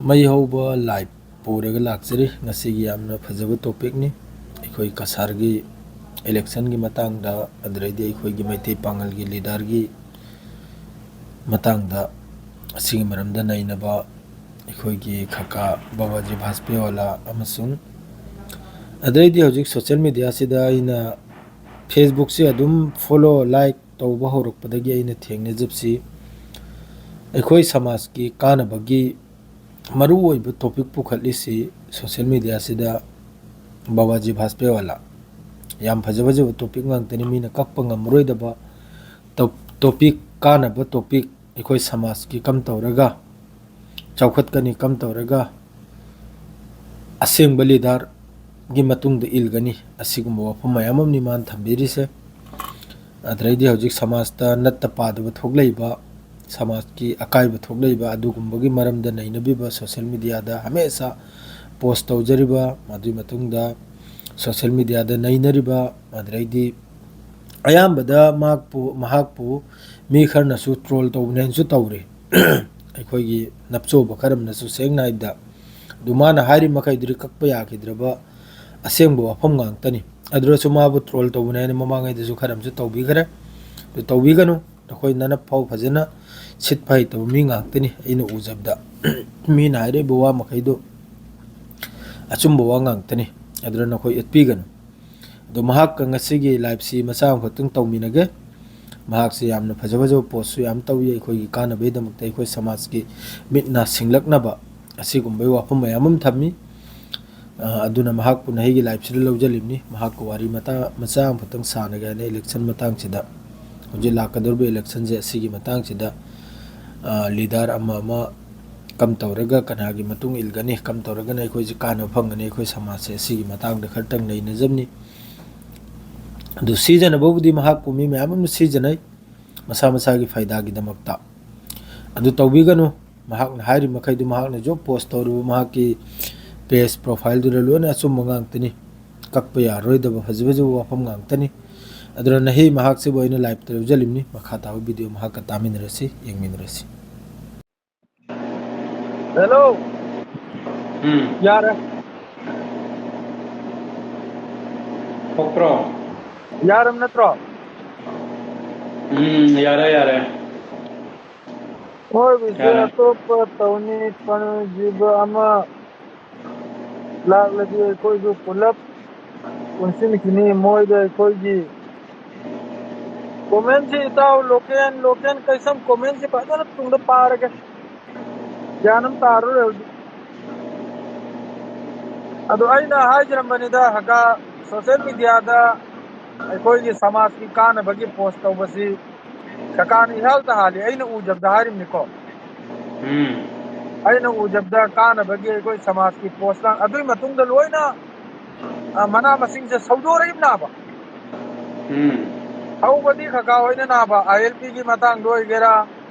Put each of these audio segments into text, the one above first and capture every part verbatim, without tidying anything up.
ꯃꯩ ꯍꯧꯕ live ꯄꯨꯔꯒ ꯂꯥꯛꯆꯔꯤ꯫ ꯉꯁꯤꯒꯤ ꯌꯥꯝꯅ ꯐꯖꯕ topicꯅꯤ꯫ ꯑꯩꯈꯣꯏ ꯀꯁꯥꯔꯒꯤ electionꯒꯤ ꯃꯇꯥꯡꯗ, ꯑꯗꯨꯗꯩꯗꯤ ꯑꯩꯈꯣꯏꯒꯤ ꯃꯩꯇꯩ ꯄꯥꯉꯜꯒꯤ leaderꯒꯤ ꯃꯇꯥꯡꯗ, ꯑꯁꯤꯒꯤ ꯃꯔꯝꯗ ꯅꯩꯅꯕ ꯑꯩꯈꯣꯏꯒꯤ ꯈꯀꯥ ꯕꯕꯥꯖꯤ ꯚꯥꯖꯄꯦꯌꯤꯋꯥꯂꯥ ꯑꯃꯁꯨꯡ, ꯑꯗꯩꯗꯤ ꯍꯧꯖꯤꯛ social mediaꯁꯤꯗ ꯑꯩꯅ Facebookꯁꯦ ꯑꯗꯨꯝ follow, like ꯇꯧꯕ ꯍꯧꯔꯛꯄꯗꯒꯤ ꯑꯩꯅ ꯊꯦꯡꯅꯖꯕꯁꯤ, ꯑꯩꯈꯣꯏ ꯁꯃꯥꯖꯀꯤ ꯀꯥꯟꯅꯕꯒꯤ ꯃꯔꯨꯑꯣꯏꯕ topic ꯄꯨꯈꯠꯂꯤꯁꯤ social mediaꯁꯤꯗ ꯕꯕꯥꯖꯤ ꯚꯥꯖꯄꯦꯌꯤꯋꯥꯂꯥ꯫ ꯌꯥꯝ ꯐꯖ ꯐꯖꯕ topic ꯉꯥꯛꯇꯅꯤ, ꯃꯤꯅ ꯀꯛꯄ ꯉꯝꯃꯔꯣꯏꯗꯕ top-, topic, ꯀꯥꯟꯅꯕ topic꯫ ꯑꯩꯈꯣꯏ ꯁꯃꯥꯖꯀꯤ ꯀꯝ ꯇꯧꯔꯒ ꯆꯥꯎꯈꯠꯀꯅꯤ, ꯀꯝ ꯇꯧꯔꯒ ꯑꯁꯦꯡꯕ leaderꯒꯤ ꯃꯇꯨꯡꯗ ꯏꯜꯒꯅꯤ, ꯑꯁꯤꯒꯨꯝꯕ ꯋꯥꯐꯝ ꯃꯌꯥꯝ ꯑꯃꯅꯤ ꯃꯥꯅ ꯊꯝꯕꯤꯔꯤꯁꯦ꯫ ꯑꯗꯩꯗꯤ ꯍꯧꯖꯤꯛ ꯁꯃꯥꯖꯇ ꯅꯠꯇ ꯄꯥꯗꯕ ꯊꯣꯛꯂꯛꯏꯕ, ꯁꯃꯥꯖꯀꯤ ꯑꯀꯥꯏꯕ ꯊꯣꯛꯂꯛꯏꯕ, ꯑꯗꯨꯒꯨꯝꯕꯒꯤ ꯃꯔꯝꯗ ꯅꯩꯅꯕꯤꯕ, social mediaꯗ ꯍꯃꯦꯁꯥ post ꯇꯧꯖꯔꯤꯕ, ꯑꯗꯨꯒꯤ ꯃꯇꯨꯡꯗ social mediaꯗ ꯅꯩꯅꯔꯤꯕ, ꯑꯗꯩꯗꯤ ꯑꯌꯥꯝꯕꯗ ꯃꯍꯥꯛꯄꯨ, ꯃꯍꯥꯛꯄꯨ ꯃꯤ ꯈꯔꯅꯁꯨ troll ꯇꯧꯕꯅꯦꯅꯁꯨ ꯇꯧꯔꯤ꯫ ꯑꯩꯈꯣꯏꯒꯤ ꯅꯞꯆꯣꯕ ꯈꯔ ꯑꯃꯅꯁꯨ, ꯁꯦꯡꯅ ꯍꯥꯏꯕꯗ꯫ ꯑꯗꯨ ꯃꯥꯅ ꯍꯥꯏꯔꯤ ꯃꯈꯩꯗꯨꯗꯤ ꯀꯛꯄ ꯌꯥꯈꯤꯗ꯭ꯔꯕ ꯑꯁꯦꯡꯕ ꯋꯥꯐꯝ ꯉꯥꯛꯇꯅꯤ꯫ ꯑꯗꯨꯗꯁꯨ ꯃꯥꯕꯨ troll ꯇꯧꯕꯅꯦ ꯍꯥꯏꯅ ꯃꯃꯥꯡꯉꯩꯗꯁꯨ ꯈꯔ ꯑꯃꯁꯨ ꯇꯧꯕꯤꯈ꯭ꯔꯦ꯫ ꯑꯗꯨ ꯇꯧꯕꯤꯒꯅꯨ, ꯅꯈꯣꯏ ꯅꯅꯞ ꯐꯥꯎ ꯐꯖꯅ ꯁꯤꯠꯄ ꯍꯩꯇꯕ ꯃꯤ ꯉꯥꯛꯇꯅꯤ ꯑꯩꯅ ꯎꯖꯕꯗ꯫ ꯃꯤꯅ ꯍꯥꯏꯔꯛꯏꯕ ꯋꯥ ꯃꯈꯩꯗꯨ ꯑꯆꯨꯝꯕ ꯋꯥ ꯉꯥꯛꯇꯅꯤ, ꯑꯗꯨꯅ ꯅꯈꯣꯏ ꯎꯠꯄꯤꯒꯅꯨ꯫ ꯑꯗꯣ ꯃꯍꯥꯛꯀ ꯉꯁꯤꯒꯤ liveꯁꯤ ꯃꯆꯥ ꯑꯃꯈꯛꯇꯪ ꯇꯧꯃꯤꯟꯅꯒꯦ꯫ ꯃꯍꯥꯛꯁꯤ ꯌꯥꯝꯅ ꯐꯖ ꯐꯖꯕ postꯁꯨ ꯌꯥꯝ ꯇꯧꯏ, ꯑꯩꯈꯣꯏꯒꯤ ꯀꯥꯟꯅꯕꯒꯤꯗꯃꯛꯇ, ꯑꯩꯈꯣꯏ ꯁꯃꯥꯖꯀꯤ ꯃꯤꯠ ꯅꯥ ꯁꯤꯡꯂꯛꯅꯕ ꯑꯁꯤꯒꯨꯝꯕꯒꯤ ꯋꯥꯐꯝ ꯃꯌꯥꯝ ꯑꯃ ꯊꯝꯃꯤ꯫ ꯑ, ꯑꯗꯨꯅ ꯃꯍꯥꯛꯄꯨ ꯅꯍꯩꯒꯤ liveꯁꯤꯗ ꯂꯧꯖꯜꯂꯤꯕꯅꯤ꯫ ꯃꯍꯥꯛꯀ ꯋꯥꯔꯤ ꯃꯇꯥ-, ꯃꯆꯥ ꯑꯃꯈꯛꯇꯪ ꯁꯥꯟꯅꯒꯦ ꯍꯥꯏꯅ election ꯃꯇꯥꯡꯁꯤꯗ, ꯍꯧꯖꯤꯛ ꯂꯥꯛꯀꯗꯧꯔꯤꯕ electionꯁꯦ, ꯑꯁꯤꯒꯤ ꯃꯇꯥꯡꯁꯤꯗ, ꯑ, leader ꯑꯃ ꯑꯃ ꯀꯝ ꯇꯧꯔꯒ ꯀꯅꯥꯒꯤ ꯃꯇꯨꯡ ꯏꯜꯒꯅꯤ, ꯀꯝ ꯇꯧꯔꯒꯅ ꯑꯩꯈꯣꯏꯁꯦ ꯀꯥꯟꯅꯕ ꯐꯪꯒꯅꯤ, ꯑꯩꯈꯣꯏ ꯁꯃꯥꯖꯁꯦ, ꯑꯁꯤꯒꯤ ꯃꯇꯥꯡꯗ ꯈꯔꯇꯪ ꯅꯩꯅꯖꯕꯅꯤ꯫ ꯑꯗꯨ ꯁꯤꯖꯤꯟꯅꯕꯕꯨꯗꯤ ꯃꯍꯥꯛꯄꯨ ꯃꯤ ꯃꯌꯥꯝ ꯑꯃꯅ ꯁꯤꯖꯤꯟꯅꯩ, ꯃꯁꯥ ꯃꯁꯥꯒꯤ ꯐꯥꯏꯗꯥꯒꯤꯗꯃꯛꯇ꯫ ꯑꯗꯨ ꯇꯧꯕꯤꯒꯅꯨ꯫ ꯃꯍꯥꯛꯅ ꯍꯥꯏꯔꯤ ꯃꯈꯩꯗꯨ, ꯃꯍꯥꯛꯅ ꯍꯧꯖꯤꯛ post ꯇꯧꯔꯤꯕ ꯃꯍꯥꯛꯀꯤ page profileꯗꯨꯗ ꯂꯣꯏꯅ ꯑꯆꯨꯝꯕ ꯉꯥꯛꯇꯅꯤ, ꯀꯛꯄ ꯌꯥꯔꯔꯣꯏꯗꯕ ꯐꯖ ꯐꯖꯕ ꯋꯥꯐꯝ ꯉꯥꯛꯇꯅꯤ꯫ ꯑꯗꯨꯅ ꯅꯍꯩ ꯃꯍꯥꯛꯁꯤꯕꯨ ꯑꯩꯅ liveꯇ ꯂꯧꯖꯜꯂꯤꯕꯅꯤ꯫ ꯃꯈꯥ ꯇꯥꯕ video ꯃꯍꯥꯛꯀ ꯇꯥꯃꯤꯟꯅꯔꯁꯤ, ꯌꯦꯡꯃꯤꯟꯅꯔꯁꯤ꯫ ꯍꯦꯜꯂꯣ꯫ ꯎꯝ꯫ ꯌꯥꯔꯦ꯫ ꯊꯣꯛꯄ꯭ꯔꯣ? ꯌꯥꯔꯝ ꯅꯠꯇ꯭ꯔꯣ? ꯎꯝ, ꯌꯥꯔꯦ, ꯌꯥꯔꯦ꯫ ꯍꯣꯏꯕꯁꯦ ꯌꯥꯔꯦ꯫ ꯑꯇꯣꯞꯄ ꯇꯧꯅꯤ ꯄꯟꯖꯤꯕ ꯑꯃ ꯂꯥꯛꯂꯗꯤ ꯑꯩꯈꯣꯏꯁꯨ ꯄꯨꯂꯞ ꯄꯨꯟꯁꯤꯟꯈꯤꯅꯤ꯫ ꯃꯣꯏꯗ ꯑꯩꯈꯣꯏꯒꯤ ꯀꯣꯃꯦꯟꯁꯤ ꯏꯇꯥꯎ ꯂꯣꯀꯦꯟ ꯂꯣꯀꯦꯟ ꯀꯩꯁꯝ ꯀꯣꯃꯦꯟꯁꯤ ꯐꯖꯅ ꯇꯨꯡꯗ ꯄꯥꯔꯒꯦ꯫ ꯒ꯭ꯌꯥꯟ ꯑꯃ ꯇꯥꯔꯔꯣꯏ ꯍꯧꯖꯤꯛ꯫ ꯑꯗꯣ ꯑꯩꯅ ꯍꯥꯏꯖꯔꯝꯕꯅꯤꯗ ꯍꯀꯥ ꯁꯣꯁꯦꯜ ꯃꯦꯗꯤꯌꯥꯗ ꯑꯩꯈꯣꯏꯒꯤ ꯁꯃꯥꯖꯀꯤ ꯀꯥꯟꯅꯕꯒꯤ ꯄꯣꯁ ꯇꯧꯕꯁꯤ ꯁꯔꯀꯥꯔꯅ ꯏꯍꯥꯜ ꯇꯍꯥꯜꯂꯤ꯫ ꯑꯩꯅ ꯎꯖꯕꯗ ꯍꯥꯏꯔꯤꯕꯅꯤꯀꯣ꯫ ꯎꯝ꯫ ꯑꯩꯅ ꯎꯖꯕꯗ ꯀꯥꯟꯅꯕꯒꯤ ꯑꯩꯈꯣꯏ ꯁꯃꯥꯖꯀꯤ ꯄꯣꯁ ꯂꯥꯡ ꯑꯗꯨꯒꯤ ꯃꯇꯨꯡꯗ ꯂꯣꯏꯅ ꯑ, ꯃꯅꯥ ꯃꯁꯤꯡꯁꯦ ꯁꯧꯗꯣꯔꯛꯏꯕꯅꯕ꯫ ꯎꯝ꯫ ꯍꯧꯕꯗꯤ ꯀꯀꯥ ꯍꯣꯏꯅ ꯅꯥꯕ ꯑꯥꯏ ꯑꯦꯜ ꯄꯤꯒꯤ ꯃꯇꯥꯡꯗ ꯑꯣꯏꯒꯦꯔꯥ,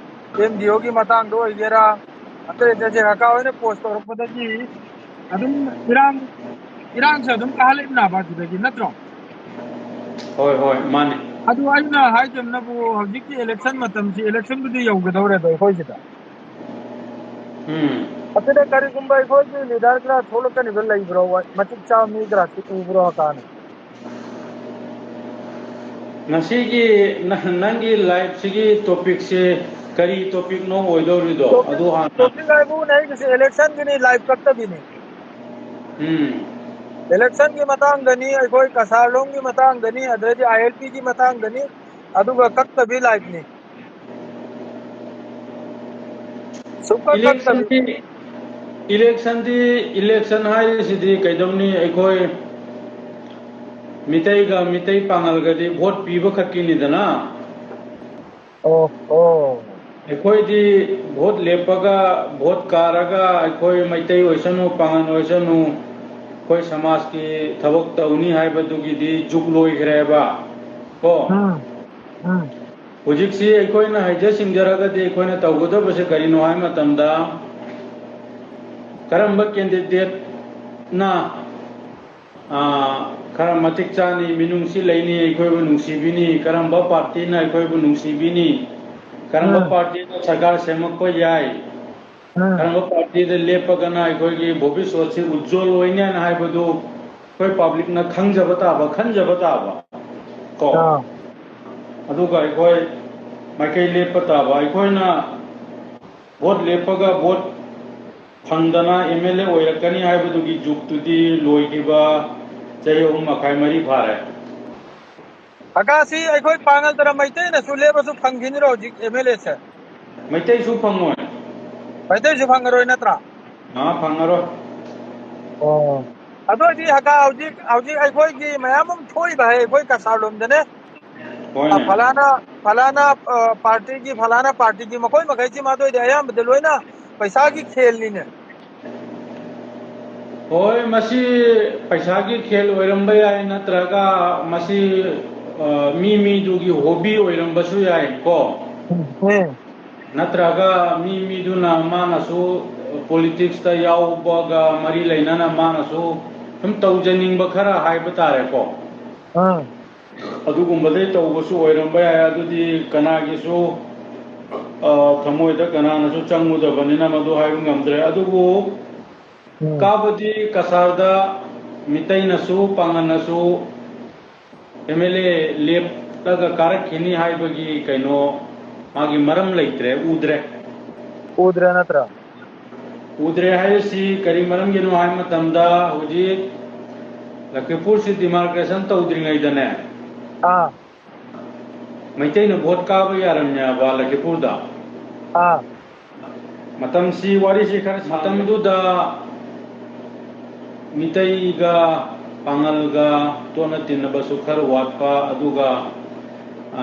ꯑꯦꯝ ꯗꯤ ꯑꯣꯒꯤ ꯃꯇꯥꯡꯗ ꯑꯣꯏꯒꯦꯔꯥ, ꯑꯇꯩ ꯑꯇꯩꯁꯦ ꯀꯀꯥ ꯍꯣꯏꯅ ꯄꯣꯁ ꯇꯧꯔꯛꯄꯗꯒꯤ ꯑꯗꯨꯝ ꯏꯔꯥꯡ ꯏꯔꯥꯡꯁꯦ ꯑꯗꯨꯝ ꯀꯥꯍꯜꯂꯛꯏꯕꯅꯕ ꯑꯗꯨꯗꯒꯤ ꯅꯠꯇ꯭ꯔꯣ? ꯍꯣꯏ, ꯍꯣꯏ, ꯃꯥꯅꯤ꯫ ꯑꯗꯨ ꯑꯩꯅ ꯍꯥꯏꯖꯕꯅꯕꯨ ꯍꯧꯖꯤꯛꯀꯤ ꯏꯂꯦꯛꯁꯟ ꯃꯇꯝꯁꯤ ꯏꯂꯦꯛꯁꯟꯕꯨꯗꯤ ꯌꯧꯒꯗꯧꯔꯦꯗꯣ ꯑꯩꯈꯣꯏꯁꯤꯗ꯫ ꯎꯝ꯫ ꯑꯗꯨꯗ ꯀꯔꯤꯒꯨꯝꯕ ꯑꯩꯈꯣꯏꯒꯤ ꯂꯤꯗꯔ ꯈꯔ ꯊꯣꯛꯂꯛꯀꯅꯤꯕ ꯂꯩꯕ꯭ꯔꯣ? ꯃꯇꯤꯛ ꯆꯥꯕ ꯃꯤ ꯈꯔ ꯎꯕ꯭ꯔꯣ ꯀꯥꯟꯅ? ꯉꯁꯤꯒꯤ ꯅ-, ꯅꯪꯒꯤ ꯂꯥꯏꯐꯁꯤꯒꯤ ꯇꯣꯄꯤꯛꯁꯦ ꯀꯔꯤ ꯇꯣꯄꯤꯛꯅꯣ ꯑꯣꯏꯗꯧꯔꯤꯗꯣ? ꯑꯗꯨ ꯍꯥꯟꯅ꯫ ꯇꯣꯄꯤꯛ ꯍꯥꯏꯕꯨ ꯑꯩꯒꯤꯁꯦ ꯏꯂꯦꯛꯁꯟꯒꯤꯅꯤ, ꯂꯥꯏꯐ ꯀꯛꯇꯕꯤꯅꯤ꯫ ꯎꯝ꯫ ꯏꯂꯦꯛꯁꯟꯒꯤ ꯃꯇꯥꯡꯗꯅꯤ, ꯑꯩꯈꯣꯏ ꯀꯁꯥꯔꯂꯣꯝꯒꯤ ꯃꯇꯥꯡꯗꯅꯤ, ꯑꯗꯩꯗꯤ ꯑꯥꯏ ꯑꯦꯜ ꯄꯤꯒꯤ ꯃꯇꯥꯡꯗꯅꯤ, ꯑꯗꯨꯒ ꯀꯛꯇꯕꯤ ꯂꯥꯏꯐꯅꯤ꯫ ꯁꯨꯡꯀꯛ ꯀꯛꯇꯕꯤ꯫ ꯏꯂꯦꯛꯁꯟꯗꯤ, ꯏꯂꯦꯛꯁꯟꯗꯤ, ꯏꯂꯦꯛꯁꯟ ꯍꯥꯏꯔꯤꯁꯤꯗꯤ ꯀꯩꯗꯧꯅꯤ, ꯑꯩꯈꯣꯏ ꯃꯤꯇꯩꯒ ꯃꯤꯇꯩ ꯄꯥꯉꯜꯒꯗꯤ ꯚꯣꯠ ꯄꯤꯕ ꯈꯛꯀꯤꯅꯤꯗꯅ꯫ ꯑꯣ, ꯑꯣ꯫ ꯑꯩꯈꯣꯏꯗꯤ ꯚꯣꯠ ꯂꯦꯞꯄꯒ, ꯚꯣꯠ ꯀꯥꯔꯒ ꯑꯩꯈꯣꯏ ꯃꯩꯇꯩ ꯑꯣꯏꯁꯅꯨ, ꯄꯥꯉꯜ ꯑꯣꯏꯁꯅꯨ, ꯑꯩꯈꯣꯏ ꯁꯃꯥꯖꯀꯤ ꯊꯕꯛ ꯇꯧꯅꯤ ꯍꯥꯏꯕꯗꯨꯒꯤꯗꯤ ꯖꯨꯛ ꯂꯣꯏꯈ꯭ꯔꯦꯕ꯫ ꯀꯣ? ꯎꯝ, ꯎꯝ꯫ ꯍꯧꯖꯤꯛꯁꯤ ꯑꯩꯈꯣꯏꯅ ꯍꯩꯖ ꯁꯤꯡꯖꯔꯒꯗꯤ ꯑꯩꯈꯣꯏꯅ ꯇꯧꯒꯗꯕꯁꯦ ꯀꯔꯤꯅꯣ ꯍꯥꯏꯕ ꯃꯇꯝꯗ, ꯀꯔꯝꯕ ꯀꯦꯟꯗꯤꯗꯦꯠꯅ, ꯑꯥ, ꯈꯔ ꯃꯇꯤꯛ ꯆꯥꯅꯤ, ꯃꯤꯅꯨꯡꯁꯤ ꯂꯩꯅꯤ, ꯑꯩꯈꯣꯏꯕꯨ ꯅꯨꯡꯁꯤꯕꯤꯅꯤ, ꯀꯔꯝꯕ ꯄꯥꯔꯇꯤꯅ ꯑꯩꯈꯣꯏꯕꯨ ꯅꯨꯡꯁꯤꯕꯤꯅꯤ, ꯀꯔꯝꯕ ꯎꯝ꯫ ꯄꯥꯔꯇꯤꯅ ꯁꯔꯀꯥꯔ ꯁꯦꯝꯃꯛꯄ ꯌꯥꯏ, ꯎꯝ꯫ ꯀꯔꯝꯕ ꯄꯥꯔꯇꯤꯗ ꯂꯦꯞꯄꯒꯅ ꯑꯩꯈꯣꯏꯒꯤ ꯚꯣꯕꯤꯁꯣꯠꯁꯤ ꯎꯖ꯭ꯖꯣꯜ ꯑꯣꯏꯅꯤ ꯍꯥꯏꯅ ꯍꯥꯏꯕꯗꯨ ꯑꯩꯈꯣꯏ ꯄꯕ꯭ꯂꯤꯛꯅ ꯈꯪꯖꯕ ꯇꯥꯕ, ꯈꯟꯖꯕ ꯇꯥꯕ ꯀꯣ꯫ ꯑꯥ꯫ ꯑꯗꯨꯒ ꯑꯩꯈꯣꯏ ꯃꯥꯏꯀꯩ ꯂꯦꯞꯄ ꯇꯥꯕ꯫ ꯑꯩꯈꯣꯏꯅ ꯚꯣꯠ ꯂꯦꯞꯄꯒ ꯚꯣꯠ ꯐꯪꯗꯅ ꯑꯦꯝ ꯑꯦꯜ ꯑꯦ ꯑꯣꯏꯔꯛꯀꯅꯤ ꯍꯥꯏꯕꯗꯨꯒꯤ ꯖꯨꯛꯇꯨꯗꯤ ꯂꯣꯏꯈꯤꯕ ꯆꯍꯤ ꯑꯍꯨꯝ ꯃꯈꯥꯏ, ꯃꯔꯤ ꯐꯥꯔꯦ꯫ ꯑꯀꯥꯁꯤ ꯑꯩꯈꯣꯏ ꯄꯥꯡꯒꯜ ꯇꯔꯥ ꯃꯩꯇꯩꯅꯁꯨ ꯂꯦꯞꯄꯁꯨ ꯐꯪꯈꯤꯅꯤꯔꯣ ꯍꯧꯖꯤꯛ ꯑꯦꯝ ꯑꯦꯜ ꯑꯦꯁꯦ? ꯃꯩꯇꯩꯁꯨ ꯐꯪꯉꯣꯏ꯫ ꯃꯩꯇꯩꯁꯨ ꯐꯪꯉꯔꯣꯏ ꯅꯠꯇ꯭ꯔꯥ? ꯑꯥ, ꯐꯪꯉꯔꯣꯏ꯫ ꯑꯣ꯫ ꯑꯗꯨ ꯑꯣꯏꯗꯤ ꯍꯀꯥ ꯍꯧꯖꯤꯛ, ꯍꯧꯖꯤꯛ ꯑꯩꯈꯣꯏꯒꯤ ꯃꯌꯥꯝ ꯑꯃ ꯊꯣꯛꯏꯕ ꯍꯥꯏ, ꯑꯩꯈꯣꯏ ꯀꯁꯥꯔ ꯂꯣꯝꯗꯅꯦ꯫ ꯍꯣꯏꯅꯦ꯫ ꯑ, ꯐꯂꯥꯅ, ꯐꯂꯥꯅ, ꯑ, ꯄꯥꯔꯇꯤꯒꯤ, ꯐꯂꯥꯅ ꯄꯥꯔꯇꯤꯒꯤ ꯃꯈꯣꯏ ꯃꯈꯩꯁꯤ ꯃꯥꯗꯣꯏꯗꯤ ꯑꯌꯥꯝꯕꯗ ꯂꯣꯏꯅ ꯄꯩꯁꯥꯒꯤ ꯈꯦꯜꯅꯤꯅꯦ꯫ ꯍꯣꯏ, ꯃꯁꯤ ꯄꯩꯁꯥꯒꯤ ꯈꯦꯜ ꯑꯣꯏꯔꯝꯕ ꯌꯥꯏ, ꯅꯠꯇ꯭ꯔꯒ ꯃꯁꯤ, ꯑ, ꯃꯤ ꯃꯤꯗꯨꯒꯤ ꯍꯣꯕꯤ ꯑꯣꯏꯔꯝꯕꯁꯨ ꯌꯥꯏ ꯀꯣ꯫ ꯎꯝ꯫ ꯅꯠꯇ꯭ꯔꯒ ꯃꯤ ꯃꯤꯗꯨꯅ ꯃꯥꯅꯁꯨ ꯄꯣꯂꯤꯇꯤꯛꯁꯇ ꯌꯥꯎꯕꯒ ꯃꯔꯤ ꯂꯩꯅꯅ ꯃꯥꯅꯁꯨ ꯁꯨꯝ ꯇꯧꯖꯅꯤꯡꯕ ꯈꯔ ꯍꯥꯏꯕ ꯇꯥꯔꯦꯀꯣ꯫ ꯑꯥ꯫ ꯑꯗꯨꯒꯨꯝꯕꯗꯩ ꯇꯧꯕꯁꯨ ꯑꯣꯏꯔꯝꯕ ꯌꯥꯏ꯫ ꯑꯗꯨꯗꯤ ꯀꯅꯥꯒꯤꯁꯨ, ꯑ, ꯊꯃꯣꯏꯗ ꯀꯅꯥꯅꯁꯨ ꯆꯪꯉꯨꯗꯕꯅꯤꯅ ꯃꯗꯨ ꯍꯥꯏꯕ ꯉꯝꯗ꯭ꯔꯦ꯫ ꯑꯗꯨꯕꯨ ꯎꯝ꯫ ꯀꯥꯕꯗꯤ ꯀꯁꯥꯔꯗ ꯃꯤꯇꯩꯅꯁꯨ ꯄꯥꯡꯒꯜꯅꯁꯨ ꯑꯦꯝ ꯑꯦꯜ ꯑꯦ ꯂꯦꯞꯂꯒ ꯀꯥꯔꯛꯈꯤꯅꯤ ꯍꯥꯏꯕꯒꯤ ꯀꯩꯅꯣ, ꯃꯥꯒꯤ ꯃꯔꯝ ꯂꯩꯇ꯭ꯔꯦ, ꯎꯗ꯭ꯔꯦ꯫ ꯎꯗ꯭ꯔꯦ ꯅꯠꯇ꯭ꯔꯥ? ꯎꯗ꯭ꯔꯦ ꯍꯥꯏꯔꯤꯁꯤ ꯀꯔꯤ ꯃꯔꯝꯒꯤꯅꯣ ꯍꯥꯏꯕ ꯃꯇꯝꯗ, ꯍꯧꯖꯤꯛ ꯂꯈꯤꯄꯨꯔꯁꯤ ꯗꯤꯃꯥꯔꯀꯦꯁꯟ ꯇꯧꯗ꯭ꯔꯤꯉꯩꯗꯅꯦ, ꯑꯥ꯫ ꯃꯩꯇꯩꯅ ꯚꯣꯠ ꯀꯥꯕ ꯌꯥꯔꯝꯃꯦꯕ ꯂꯈꯤꯄꯨꯔꯗ꯫ ꯑꯥ꯫ ꯃꯇꯝꯁꯤ, ꯋꯥꯔꯤꯁꯤ ꯈꯔ ꯁꯥꯡ-, ꯃꯇꯝꯗꯨꯗ ꯃꯤꯇꯩꯒ ꯄꯥꯡꯒꯜꯒ ꯇꯣꯠꯅ ꯇꯤꯟꯅꯕꯁꯨ ꯈꯔ ꯋꯥꯠꯄ, ꯑꯗꯨꯒ, ꯑ,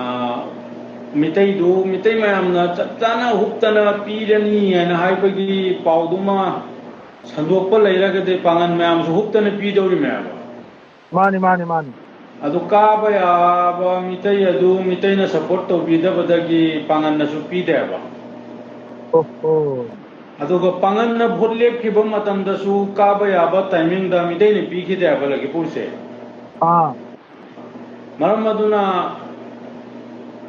ꯃꯤꯇꯩꯗꯨ, ꯃꯤꯇꯩ ꯃꯌꯥꯝꯅ ꯆꯞ ꯆꯥꯅ ꯍꯨꯞꯇꯅ ꯄꯤꯔꯅꯤ ꯍꯥꯏꯅ ꯍꯥꯏꯕꯒꯤ ꯄꯥꯎꯗꯨꯃ ꯁꯟꯗꯣꯛꯄ ꯂꯩꯔꯒꯗꯤ ꯄꯥꯡꯒꯜ ꯃꯌꯥꯝꯁꯨ ꯍꯨꯞꯇꯅ ꯄꯤꯗꯧꯔꯤꯃꯦꯕ꯫ ꯃꯥꯅꯤ, ꯃꯥꯅꯤ, ꯃꯥꯅꯤ꯫ ꯑꯗꯨ ꯀꯥꯕ ꯌꯥꯕ ꯃꯤꯇꯩ ꯑꯗꯨ ꯃꯤꯇꯩꯅ ꯁꯄꯣꯔꯠ ꯇꯧꯕꯤꯗꯕꯗꯒꯤ ꯄꯥꯡꯒꯜꯅꯁꯨ ꯄꯤꯗꯦꯕ꯫ ꯑꯣꯍꯣ꯫ ꯑꯗꯨꯒ ꯄꯥꯡꯒꯜꯅ ꯚꯣꯠ ꯂꯦꯞꯈꯤꯕ ꯃꯇꯝꯗꯁꯨ ꯀꯥꯕ ꯌꯥꯕ ꯇꯥꯏꯃꯤꯡꯗ ꯃꯤꯇꯩꯅ ꯄꯤꯈꯤꯗꯦꯕ ꯂꯈꯤꯄꯨꯔꯁꯦ꯫ ꯑꯥ꯫ ꯃꯔꯝ ꯑꯗꯨꯅ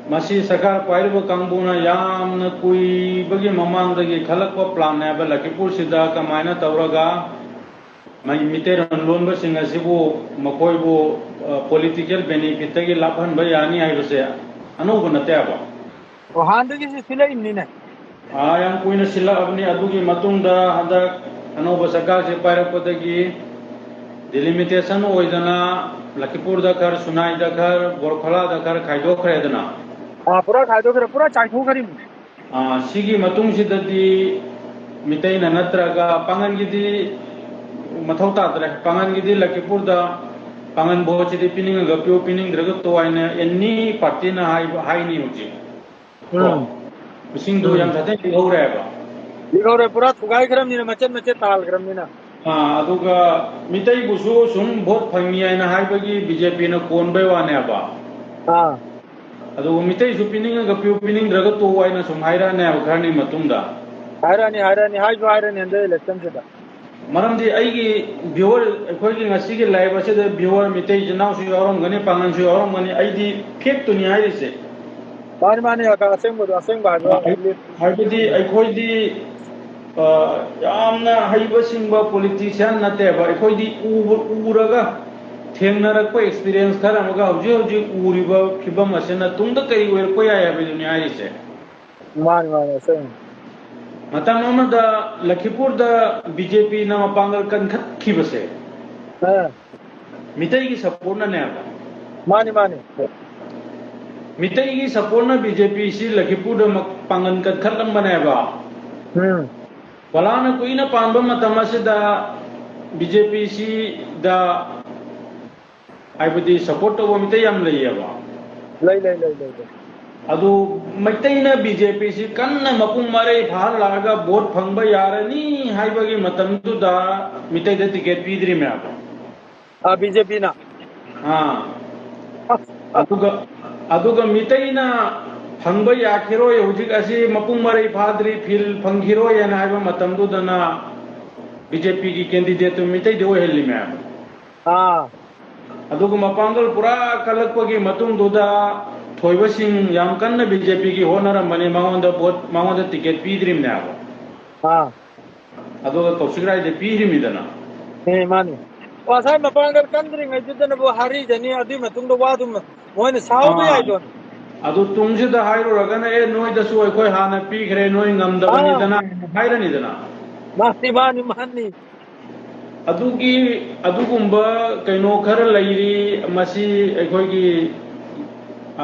ꯃꯁꯤ ꯁꯔꯀꯥꯔ ꯄꯥꯏꯔꯤꯕ ꯀꯥꯡꯕꯨꯅ ꯌꯥꯝꯅ ꯀꯨꯏꯕꯒꯤ ꯃꯃꯥꯡꯗꯒꯤ ꯈꯜꯂꯛꯄ plan ꯅꯦꯕ꯫ ꯂꯈꯤꯄꯨꯔꯁꯤꯗ ꯀꯃꯥꯏꯅ ꯇꯧꯔꯒ ꯃꯩ-, ꯃꯤꯇꯩꯔꯣꯟ ꯂꯣꯟꯕꯁꯤꯡ ꯑꯁꯤꯕꯨ, ꯃꯈꯣꯏꯕꯨ, ꯑ, political benefit ꯇꯒꯤ ꯂꯥꯞꯍꯟꯕ ꯌꯥꯅꯤ ꯍꯥꯏꯕꯁꯦ ꯑꯅꯧꯕ ꯅꯠꯇꯦꯕ꯫ ꯑꯣ, ꯍꯥꯟꯅꯗꯒꯤꯁꯨ ꯁꯤꯜꯂꯛꯏꯕꯅꯤꯅꯦ꯫ ꯑꯥ, ꯌꯥꯝ ꯀꯨꯏꯅ ꯁꯤꯜꯂꯛꯑꯕꯅꯤ꯫ ꯑꯗꯨꯒꯤ ꯃꯇꯨꯡꯗ ꯍꯟꯗꯛ ꯑꯅꯧꯕ ꯁꯔꯀꯥꯔꯁꯦ ꯄꯥꯏꯔꯛꯄꯗꯒꯤ delimitation ꯑꯣꯏꯗꯅ ꯂꯈꯤꯄꯨꯔꯗ ꯈꯔ, ꯁꯨꯅꯥꯏꯗ ꯈꯔ, ꯕꯣꯔꯈꯣꯂꯥꯗ ꯈꯔ ꯈꯥꯏꯗꯣꯛꯈ꯭ꯔꯦꯗꯅ꯫ ꯑꯥ, ꯄꯨꯔꯥ ꯈꯥꯏꯗꯣꯛꯈ꯭ꯔꯦ, ꯄꯨꯔꯥ ꯆꯥꯏꯊꯣꯛꯈ꯭ꯔꯤꯕꯅꯤ꯫ ꯑꯥ, ꯁꯤꯒꯤ ꯃꯇꯨꯡꯁꯤꯗꯗꯤ ꯃꯤꯇꯩꯅ ꯅꯠꯇ꯭ꯔꯒ ꯄꯥꯡꯒꯟꯒꯤꯗꯤ ꯃꯊꯧ ꯇꯥꯗ꯭ꯔꯦ꯫ ꯄꯥꯡꯒꯟꯒꯤꯗꯤ ꯂꯈꯤꯄꯨꯔꯗ ꯄꯥꯡꯒꯟ vote ꯁꯤꯗꯤ ꯄꯤꯅꯤꯡꯉꯒ ꯄꯤꯌꯨ, ꯄꯤꯅꯤꯡꯗ꯭ꯔꯒ ꯇꯣꯛ ꯍꯥꯏꯅ any party ꯅ ꯍꯥꯏꯕ, ꯍꯥꯏꯅꯤ ꯍꯧꯖꯤꯛ꯫ ꯀꯣ? ꯎꯝ꯫ ꯃꯁꯤꯡꯗꯣ ꯎꯝ꯫ ꯌꯥꯝ ꯐꯖꯅ ꯄꯤꯍꯧꯔꯦꯕ꯫ ꯄꯤꯍꯧꯔꯦ, ꯄꯨꯔꯥ ꯊꯨꯒꯥꯏꯈ꯭ꯔꯕꯅꯤꯅ, ꯃꯆꯦꯠ ꯃꯆꯦꯠ ꯇꯥꯍꯜꯈ꯭ꯔꯕꯅꯤꯅ꯫ ꯑꯥ, ꯑꯗꯨꯒ ꯃꯤꯇꯩꯕꯨꯁꯨ ꯁꯨꯝ vote ꯐꯪꯉꯤ ꯍꯥꯏꯅ ꯍꯥꯏꯕꯒꯤ B J P ꯅ ꯀꯣꯟꯕꯩ ꯋꯥꯅꯦꯕ꯫ ꯑꯥ꯫ ꯑꯗꯨꯒ ꯃꯤꯇꯩꯁꯨ ꯄꯤꯅꯤꯡꯉꯒ ꯄꯤꯌꯨ, ꯄꯤꯅꯤꯡꯗ꯭ꯔꯒ ꯇꯣꯛꯎ ꯍꯥꯏꯅ ꯁꯨꯝ ꯍꯥꯏꯔꯛꯑꯅꯦꯕ ꯈꯔꯅꯤ ꯃꯇꯨꯡꯗ꯫ ꯍꯥꯏꯔꯛꯑꯅꯤ, ꯍꯥꯏꯔꯛꯑꯅꯤ, ꯍꯥꯏꯁꯨ ꯍꯥꯏꯔꯅꯤ ꯍꯟꯗꯛ election ꯁꯤꯗ꯫ ꯃꯔꯝꯗꯤ ꯑꯩꯒꯤ viewer, ꯑꯩꯈꯣꯏꯒꯤ ꯉꯁꯤꯒꯤ live ꯑꯁꯤꯗ viewer ꯃꯤꯇꯩ ꯏꯆꯤꯟ ꯏꯅꯥꯎꯁꯨ ꯌꯥꯎꯔꯝꯒꯅꯤ, ꯄꯥꯡꯒꯟꯁꯨ ꯌꯥꯎꯔꯝꯒꯅꯤ, ꯑꯩꯗꯤ fact ꯇꯨꯅꯤ ꯍꯥꯏꯔꯤꯁꯦ꯫ ꯃꯥꯅꯤ, ꯃꯥꯅꯤ, ꯑꯁꯦꯡꯕꯗꯣ, ꯑꯁꯦꯡꯕ ꯍꯥꯏꯕ꯫ ꯍꯥꯏꯕꯗꯤ ꯑꯩꯈꯣꯏꯗꯤ, ꯑ, ꯌꯥꯝꯅ ꯍꯩꯕ ꯁꯤꯡꯕ politician ꯅꯠꯇꯦꯕ꯫ ꯑꯩꯈꯣꯏꯗꯤ ꯎꯕ-, ꯎꯔꯒ ꯊꯦꯡꯅꯔꯛꯄ experience ꯈꯔ ꯑꯃꯒ ꯍꯧꯖꯤꯛ ꯍꯧꯖꯤꯛ ꯎꯔꯤꯕ ꯐꯤꯕꯝ ꯑꯁꯤꯅ ꯇꯨꯡꯗ ꯀꯔꯤ ꯑꯣꯏꯔꯛꯄ ꯌꯥꯏ ꯍꯥꯏꯕꯗꯨꯅꯤ ꯍꯥꯏꯔꯤꯁꯦ꯫ ꯃꯥꯅꯤ, ꯃꯥꯅꯤ, ꯑꯁꯦꯡꯕ꯫ ꯃꯇꯝ ꯑꯃꯗ ꯂꯈꯤꯄꯨꯔꯗ B J P ꯅ ꯃꯄꯥꯡꯒꯜ ꯀꯟꯈꯠꯈꯤꯕꯁꯦ ꯑꯥ꯫ ꯃꯤꯇꯩꯒꯤ support ꯅꯅꯦꯕ꯫ ꯃꯥꯅꯤ, ꯃꯥꯅꯤ꯫ ꯃꯤꯇꯩꯒꯤ support ꯅ B J P ꯁꯤ ꯂꯈꯤꯄꯨꯔꯗ ꯃ-, ꯄꯥꯡꯒꯜ ꯀꯟꯈꯠꯂꯝꯕꯅꯦꯕ꯫ ꯎꯝ꯫ ꯄꯂꯥꯅ ꯀꯨꯏꯅ ꯄꯥꯟꯕ ꯃꯇꯝ ꯑꯁꯤꯗ B J P ꯁꯤꯗ ꯍꯥꯏꯕꯗꯤ support ꯇꯧꯕ ꯃꯤꯇꯩ ꯌꯥꯝ ꯂꯩꯌꯦꯕ꯫ ꯂꯩ, ꯂꯩ, ꯂꯩ, ꯂꯩ, ꯂꯩ꯫ ꯑꯗꯨ ꯃꯩꯇꯩꯅ B J P ꯁꯤ ꯀꯟꯅ ꯃꯄꯨꯡ ꯃꯔꯩ ꯐꯥꯍꯜꯂꯛꯑꯒ vote ꯐꯪꯕ ꯌꯥꯔꯅꯤ ꯍꯥꯏꯕꯒꯤ ꯃꯇꯝꯗꯨꯗ ꯃꯤꯇꯩꯗ ticket ꯄꯤꯗ꯭ꯔꯤꯃꯦꯕ꯫ ꯑꯥ, B J P ꯅ꯫ ꯑꯥ꯫ ꯑꯁ, ꯑꯁ꯫ ꯑꯗꯨꯒ, ꯑꯗꯨꯒ ꯃꯤꯇꯩꯅ ꯐꯪꯕ ꯌꯥꯈꯤꯔꯣꯏ, ꯍꯧꯖꯤꯛ ꯑꯁꯤ ꯃꯄꯨꯡ ꯃꯔꯩ ꯐꯥꯗ꯭ꯔꯤ, field ꯐꯪꯈꯤꯔꯣꯏ ꯍꯥꯏꯅ ꯍꯥꯏꯕ ꯃꯇꯝꯗꯨꯗꯅ B J P ꯒꯤ candidate ꯇꯨ ꯃꯤꯇꯩꯗ ꯑꯣꯏꯍꯜꯂꯤꯃꯦꯕ꯫ ꯑꯥ꯫ ꯑꯗꯨꯒ ꯃꯄꯥꯡꯒꯜ ꯄꯨꯔꯥ ꯀꯜꯂꯛꯄꯒꯤ ꯃꯇꯨꯡꯗꯨꯗ ꯊꯣꯏꯕꯁꯤꯡ ꯌꯥꯝ ꯀꯟꯅ ꯕꯤ ꯖꯦ ꯄꯤꯒꯤ ꯍꯣꯠꯅꯔꯝꯕꯅꯤ, ꯃꯉꯣꯟꯗ ꯚꯣꯠ, ꯃꯉꯣꯟꯗ ꯇꯤꯀꯦꯠ ꯄꯤꯗ꯭ꯔꯤꯕꯅꯦꯕ꯫ ꯑꯥ ꯑꯗꯨꯒ ꯀꯧꯁꯤꯛ ꯔꯥꯏꯗ ꯄꯤꯔꯤꯃꯤꯗꯅ꯫ ꯑꯦ ꯃꯥꯅꯤ꯫ ꯑꯣ ꯉꯁꯥꯏ ꯃꯄꯥꯡꯒꯜ ꯀꯟꯗ꯭ꯔꯤꯉꯩꯗꯨꯗꯅꯕꯨ ꯍꯥꯔꯤꯖꯅꯤ, ꯑꯗꯨꯒꯤ ꯃꯇꯨꯡꯗ ꯋꯥꯗꯨ ꯃꯣꯏꯅ ꯁꯥꯎꯕ ꯑꯥ꯫ ꯌꯥꯏꯗꯣ꯫ ꯑꯗꯨ ꯇꯨꯡꯁꯤꯗ ꯍꯥꯏꯔꯨꯔꯒꯅ, "ꯑꯦ, ꯅꯣꯏꯗꯁꯨ ꯑꯩꯈꯣꯏ ꯍꯥꯟꯅ ꯄꯤꯈ꯭ꯔꯦ, ꯅꯣꯏ ꯉꯝꯗꯕꯅꯤꯗꯅ" ꯍꯥꯏꯅ ꯍꯥꯏꯔꯅꯤꯗꯅ꯫ ꯃꯥꯅꯤ ꯃꯥꯅꯤ ꯃꯥꯅꯤ꯫ ꯑꯗꯨꯒꯤ, ꯑꯗꯨꯒꯨꯝꯕ ꯀꯩꯅꯣ ꯈꯔ ꯂꯩꯔꯤ꯫ ꯃꯁꯤ ꯑꯩꯈꯣꯏꯒꯤ,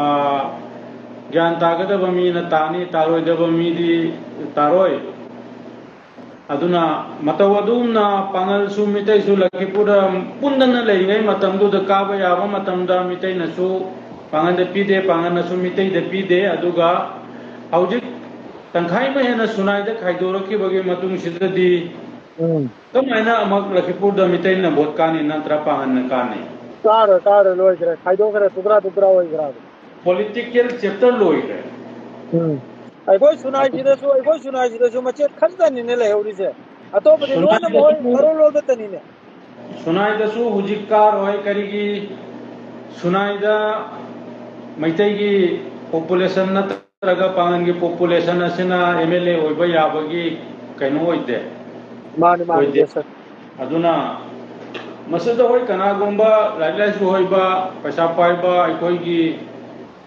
ꯑꯥ, ꯒ꯭ꯌꯥꯟ ꯇꯥꯒꯗꯕ ꯃꯤꯅ ꯇꯥꯅꯤ, ꯇꯥꯔꯣꯏꯗꯕ ꯃꯤꯗꯤ ꯇꯥꯔꯣꯏ꯫ ꯑꯗꯨꯅ ꯃꯇꯧ ꯑꯗꯨꯝꯅ ꯄꯥꯡꯒꯜꯁꯨ ꯃꯤꯇꯩꯁꯨ ꯂꯛꯈꯤꯄꯨꯔꯗ ꯄꯨꯟꯗꯅ ꯂꯩꯔꯤꯉꯩ ꯃꯇꯝꯗꯨꯗ, ꯀꯥꯕ ꯌꯥꯕ ꯃꯇꯝꯗ ꯃꯤꯇꯩꯅꯁꯨ ꯄꯥꯡꯒꯜꯗ ꯄꯤꯗꯦ, ꯄꯥꯡꯒꯜꯅꯁꯨ ꯃꯤꯇꯩꯗ ꯄꯤꯗꯦ꯫ ꯑꯗꯨꯒ ꯍꯧꯖꯤꯛ ꯇꯪꯈꯥꯏ ꯑꯃ ꯍꯦꯟꯅ ꯁꯨꯅꯥꯏꯗ ꯈꯥꯏꯗꯣꯔꯛꯈꯤꯕꯒꯤ ꯃꯇꯨꯡꯁꯤꯗꯗꯤ ꯎꯝ꯫ ꯀꯃꯥꯏꯅ ꯑꯃꯨꯛ ꯂꯛꯈꯤꯄꯨꯔꯗ ꯃꯤꯇꯩꯅ ꯚꯣꯠ ꯀꯥꯅꯤ ꯅꯠꯇ꯭ꯔ ꯄꯥꯡꯒꯜꯅ ꯀꯥꯅꯤ? ꯀꯥꯔꯣꯏ ꯀꯥꯔꯣꯏ, ꯂꯣꯏꯈ꯭ꯔꯦ, ꯈꯥꯏꯗꯣꯛꯈ꯭ꯔꯦ, ꯇꯨꯀ꯭ꯔꯥ ꯇꯨꯀ꯭ꯔꯥ ꯑꯣꯏꯈ꯭ꯔꯦ꯫ Political chapter ꯂꯣꯏꯈ꯭ꯔꯦ꯫ ꯎꯝ꯫ ꯑꯩꯈꯣꯏ ꯁꯨꯅꯥꯏꯁꯤꯗꯁꯨ, ꯑꯩꯈꯣꯏ ꯁꯨꯅꯥꯏꯁꯤꯗꯁꯨ ꯃꯆꯦꯠ ꯈꯔꯗꯅꯤꯅꯦ ꯂꯩꯍꯧꯔꯤꯁꯦ, ꯑꯇꯣꯞꯄꯗꯤ ꯂꯣꯏꯅ ꯃꯣꯏ ꯃꯔꯣꯜ ꯂꯣꯝꯗꯇꯅꯤꯅꯦ꯫ ꯁꯨꯅꯥꯏꯗꯁꯨ ꯍꯧꯖꯤꯛ ꯀꯥꯔꯣꯏ꯫ ꯀꯔꯤꯒꯤ? ꯁꯨꯅꯥꯏꯗ ꯃꯩꯇꯩꯒꯤ population ꯅꯠꯇ꯭ꯔꯒ ꯄꯥꯡꯒꯜꯒꯤ population ꯑꯁꯤꯅ M L A ꯑꯣꯏꯕ ꯌꯥꯕꯒꯤ ꯀꯩꯅꯣ ꯑꯣꯏꯗꯦ꯫ ꯃꯥꯅꯤ ꯃꯥꯅꯤ, ꯑꯣꯏꯗꯦ꯫ yes sir꯫ ꯑꯗꯨꯅ ꯃꯁꯤꯗ ꯍꯣꯏ, ꯀꯅꯥꯒꯨꯝꯕ ꯂꯥꯏꯔꯤꯛ ꯂꯥꯏꯁꯨ ꯍꯩꯕ, ꯄꯩꯁꯥ ꯄꯥꯏꯕ, ꯑꯩꯈꯣꯏꯒꯤ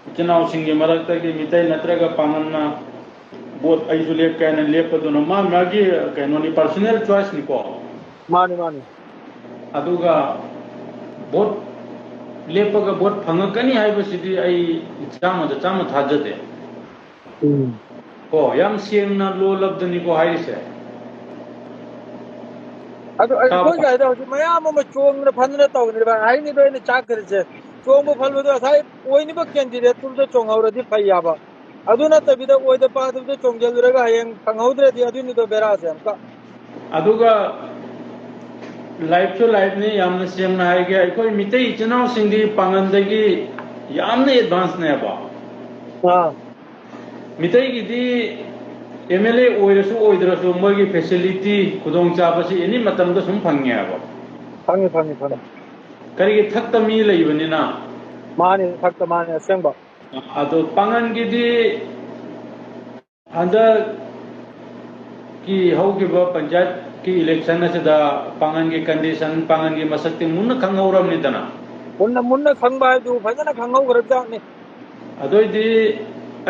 ꯏꯆꯤꯟ ꯏꯅꯥꯎꯁꯤꯡꯒꯤ ꯃꯔꯛꯇꯒꯤ ꯃꯤꯇꯩ ꯅꯠꯇ꯭ꯔꯒ ꯄꯥꯡꯒꯜꯅ ꯚꯣꯠ ꯑꯩꯁꯨ ꯂꯦꯞꯀꯦ ꯍꯥꯏꯅ ꯂꯦꯞꯄꯗꯨꯅ ꯃꯥ ꯃꯥꯒꯤ ꯀꯩꯅꯣꯅꯤ, personal choice ꯅꯤꯀꯣ꯫ ꯃꯥꯅꯤ ꯃꯥꯅꯤ꯫ ꯑꯗꯨꯒ ꯚꯣꯠ ꯂꯦꯞꯄꯒ ꯚꯣꯠ ꯐꯪꯉꯛꯀꯅꯤ ꯍꯥꯏꯕꯁꯤꯗꯤ ꯑꯩ ꯆꯥꯝꯃꯗ ꯆꯥꯝꯃ ꯊꯥꯖꯗꯦ꯫ ꯎꯝ꯫ ꯀꯣ, ꯌꯥꯝ ꯁꯦꯡꯅ ꯂꯣꯜꯂꯕꯗꯅꯤꯀꯣ ꯍꯥꯏꯔꯤꯁꯦ꯫ ꯑꯗꯨ ꯑꯩꯈꯣꯏ ꯁ꯭ꯋꯥꯏꯗ ꯍꯧꯖꯤꯛ ꯃꯌꯥꯝ ꯑꯃ ꯆꯣꯡꯗꯅ ꯐꯟꯗꯅ ꯇꯧꯗꯅ ꯚꯥꯏ, ꯍꯥꯏꯅꯤꯗꯣ ꯑꯩꯅ ꯆꯥꯛꯈ꯭ꯔꯤꯁꯦ꯫ ꯆꯣꯡꯕ ꯐꯟꯕꯗꯣ ꯉꯁꯥꯏ ꯑꯣꯏꯅꯤꯕ candidate ꯇꯨꯗ ꯆꯣꯡꯍꯧꯔꯗꯤ ꯐꯩ ꯌꯥꯕ꯫ ꯑꯗꯨ ꯅꯠꯇꯕꯤꯗ ꯑꯣꯏꯗ ꯄꯥꯗꯕꯗ ꯆꯣꯡꯁꯤꯜꯂꯨꯔꯒ ꯍꯌꯦꯡ ꯐꯪꯍꯧꯗ꯭ꯔꯗꯤ ꯑꯗꯨꯅꯤꯗꯣ ꯕꯦꯔꯥꯁꯦ ꯑꯃꯨꯛꯀ꯫ ꯑꯗꯨꯒ life ꯁꯨ life ꯅꯤ, ꯌꯥꯝꯅ ꯁꯦꯡꯅ ꯍꯥꯏꯒꯦ, ꯑꯩꯈꯣꯏ ꯃꯤꯇꯩ ꯏꯆꯤꯟ ꯏꯅꯥꯎꯁꯤꯡꯗꯤ ꯄꯥꯡꯒꯜꯗꯒꯤ ꯌꯥꯝꯅ advance ꯅꯦꯕ꯫ ꯑꯥ꯫ ꯃꯤꯇꯩꯒꯤꯗꯤ M L A ꯑꯣꯏꯔꯁꯨ ꯑꯣꯏꯗ꯭ꯔꯁꯨ ꯃꯣꯏꯒꯤ facility, ꯈꯨꯗꯣꯡꯆꯥꯕꯁꯤ any ꯃꯇꯝꯗ ꯁꯨꯝ ꯐꯪꯉꯦꯕ꯫ ꯐꯪꯉꯤ ꯐꯪꯉꯤ ꯐꯪꯉꯤ꯫ ꯀꯔꯤꯒꯤ? ꯊꯛꯇ ꯃꯤ ꯂꯩꯕꯅꯤꯅ꯫ ꯃꯥꯅꯤ, ꯊꯛꯇ ꯃꯥꯅꯤ, ꯑꯁꯦꯡꯕ꯫ ꯑꯗꯣ ꯄꯥꯡꯒꯟꯒꯤꯗꯤ ꯍꯟꯗꯛꯀꯤ ꯍꯧꯈꯤꯕ ꯄꯟꯆꯥꯌꯠꯀꯤ election ꯑꯁꯤꯗ ꯄꯥꯡꯒꯟꯒꯤ condition, ꯄꯥꯡꯒꯟꯒꯤ ꯃꯁꯛꯇꯤ ꯃꯨꯟꯅ ꯈꯪꯍꯧꯔꯕꯅꯤꯗꯅ꯫ ꯃꯨꯟꯅ ꯃꯨꯟꯅ ꯈꯪꯕ ꯍꯥꯏꯗꯨ ꯐꯖꯅ ꯈꯪꯍꯧꯈ꯭ꯔꯕꯖꯥꯠꯅꯤ꯫ ꯑꯗꯨꯑꯣꯏꯗꯤ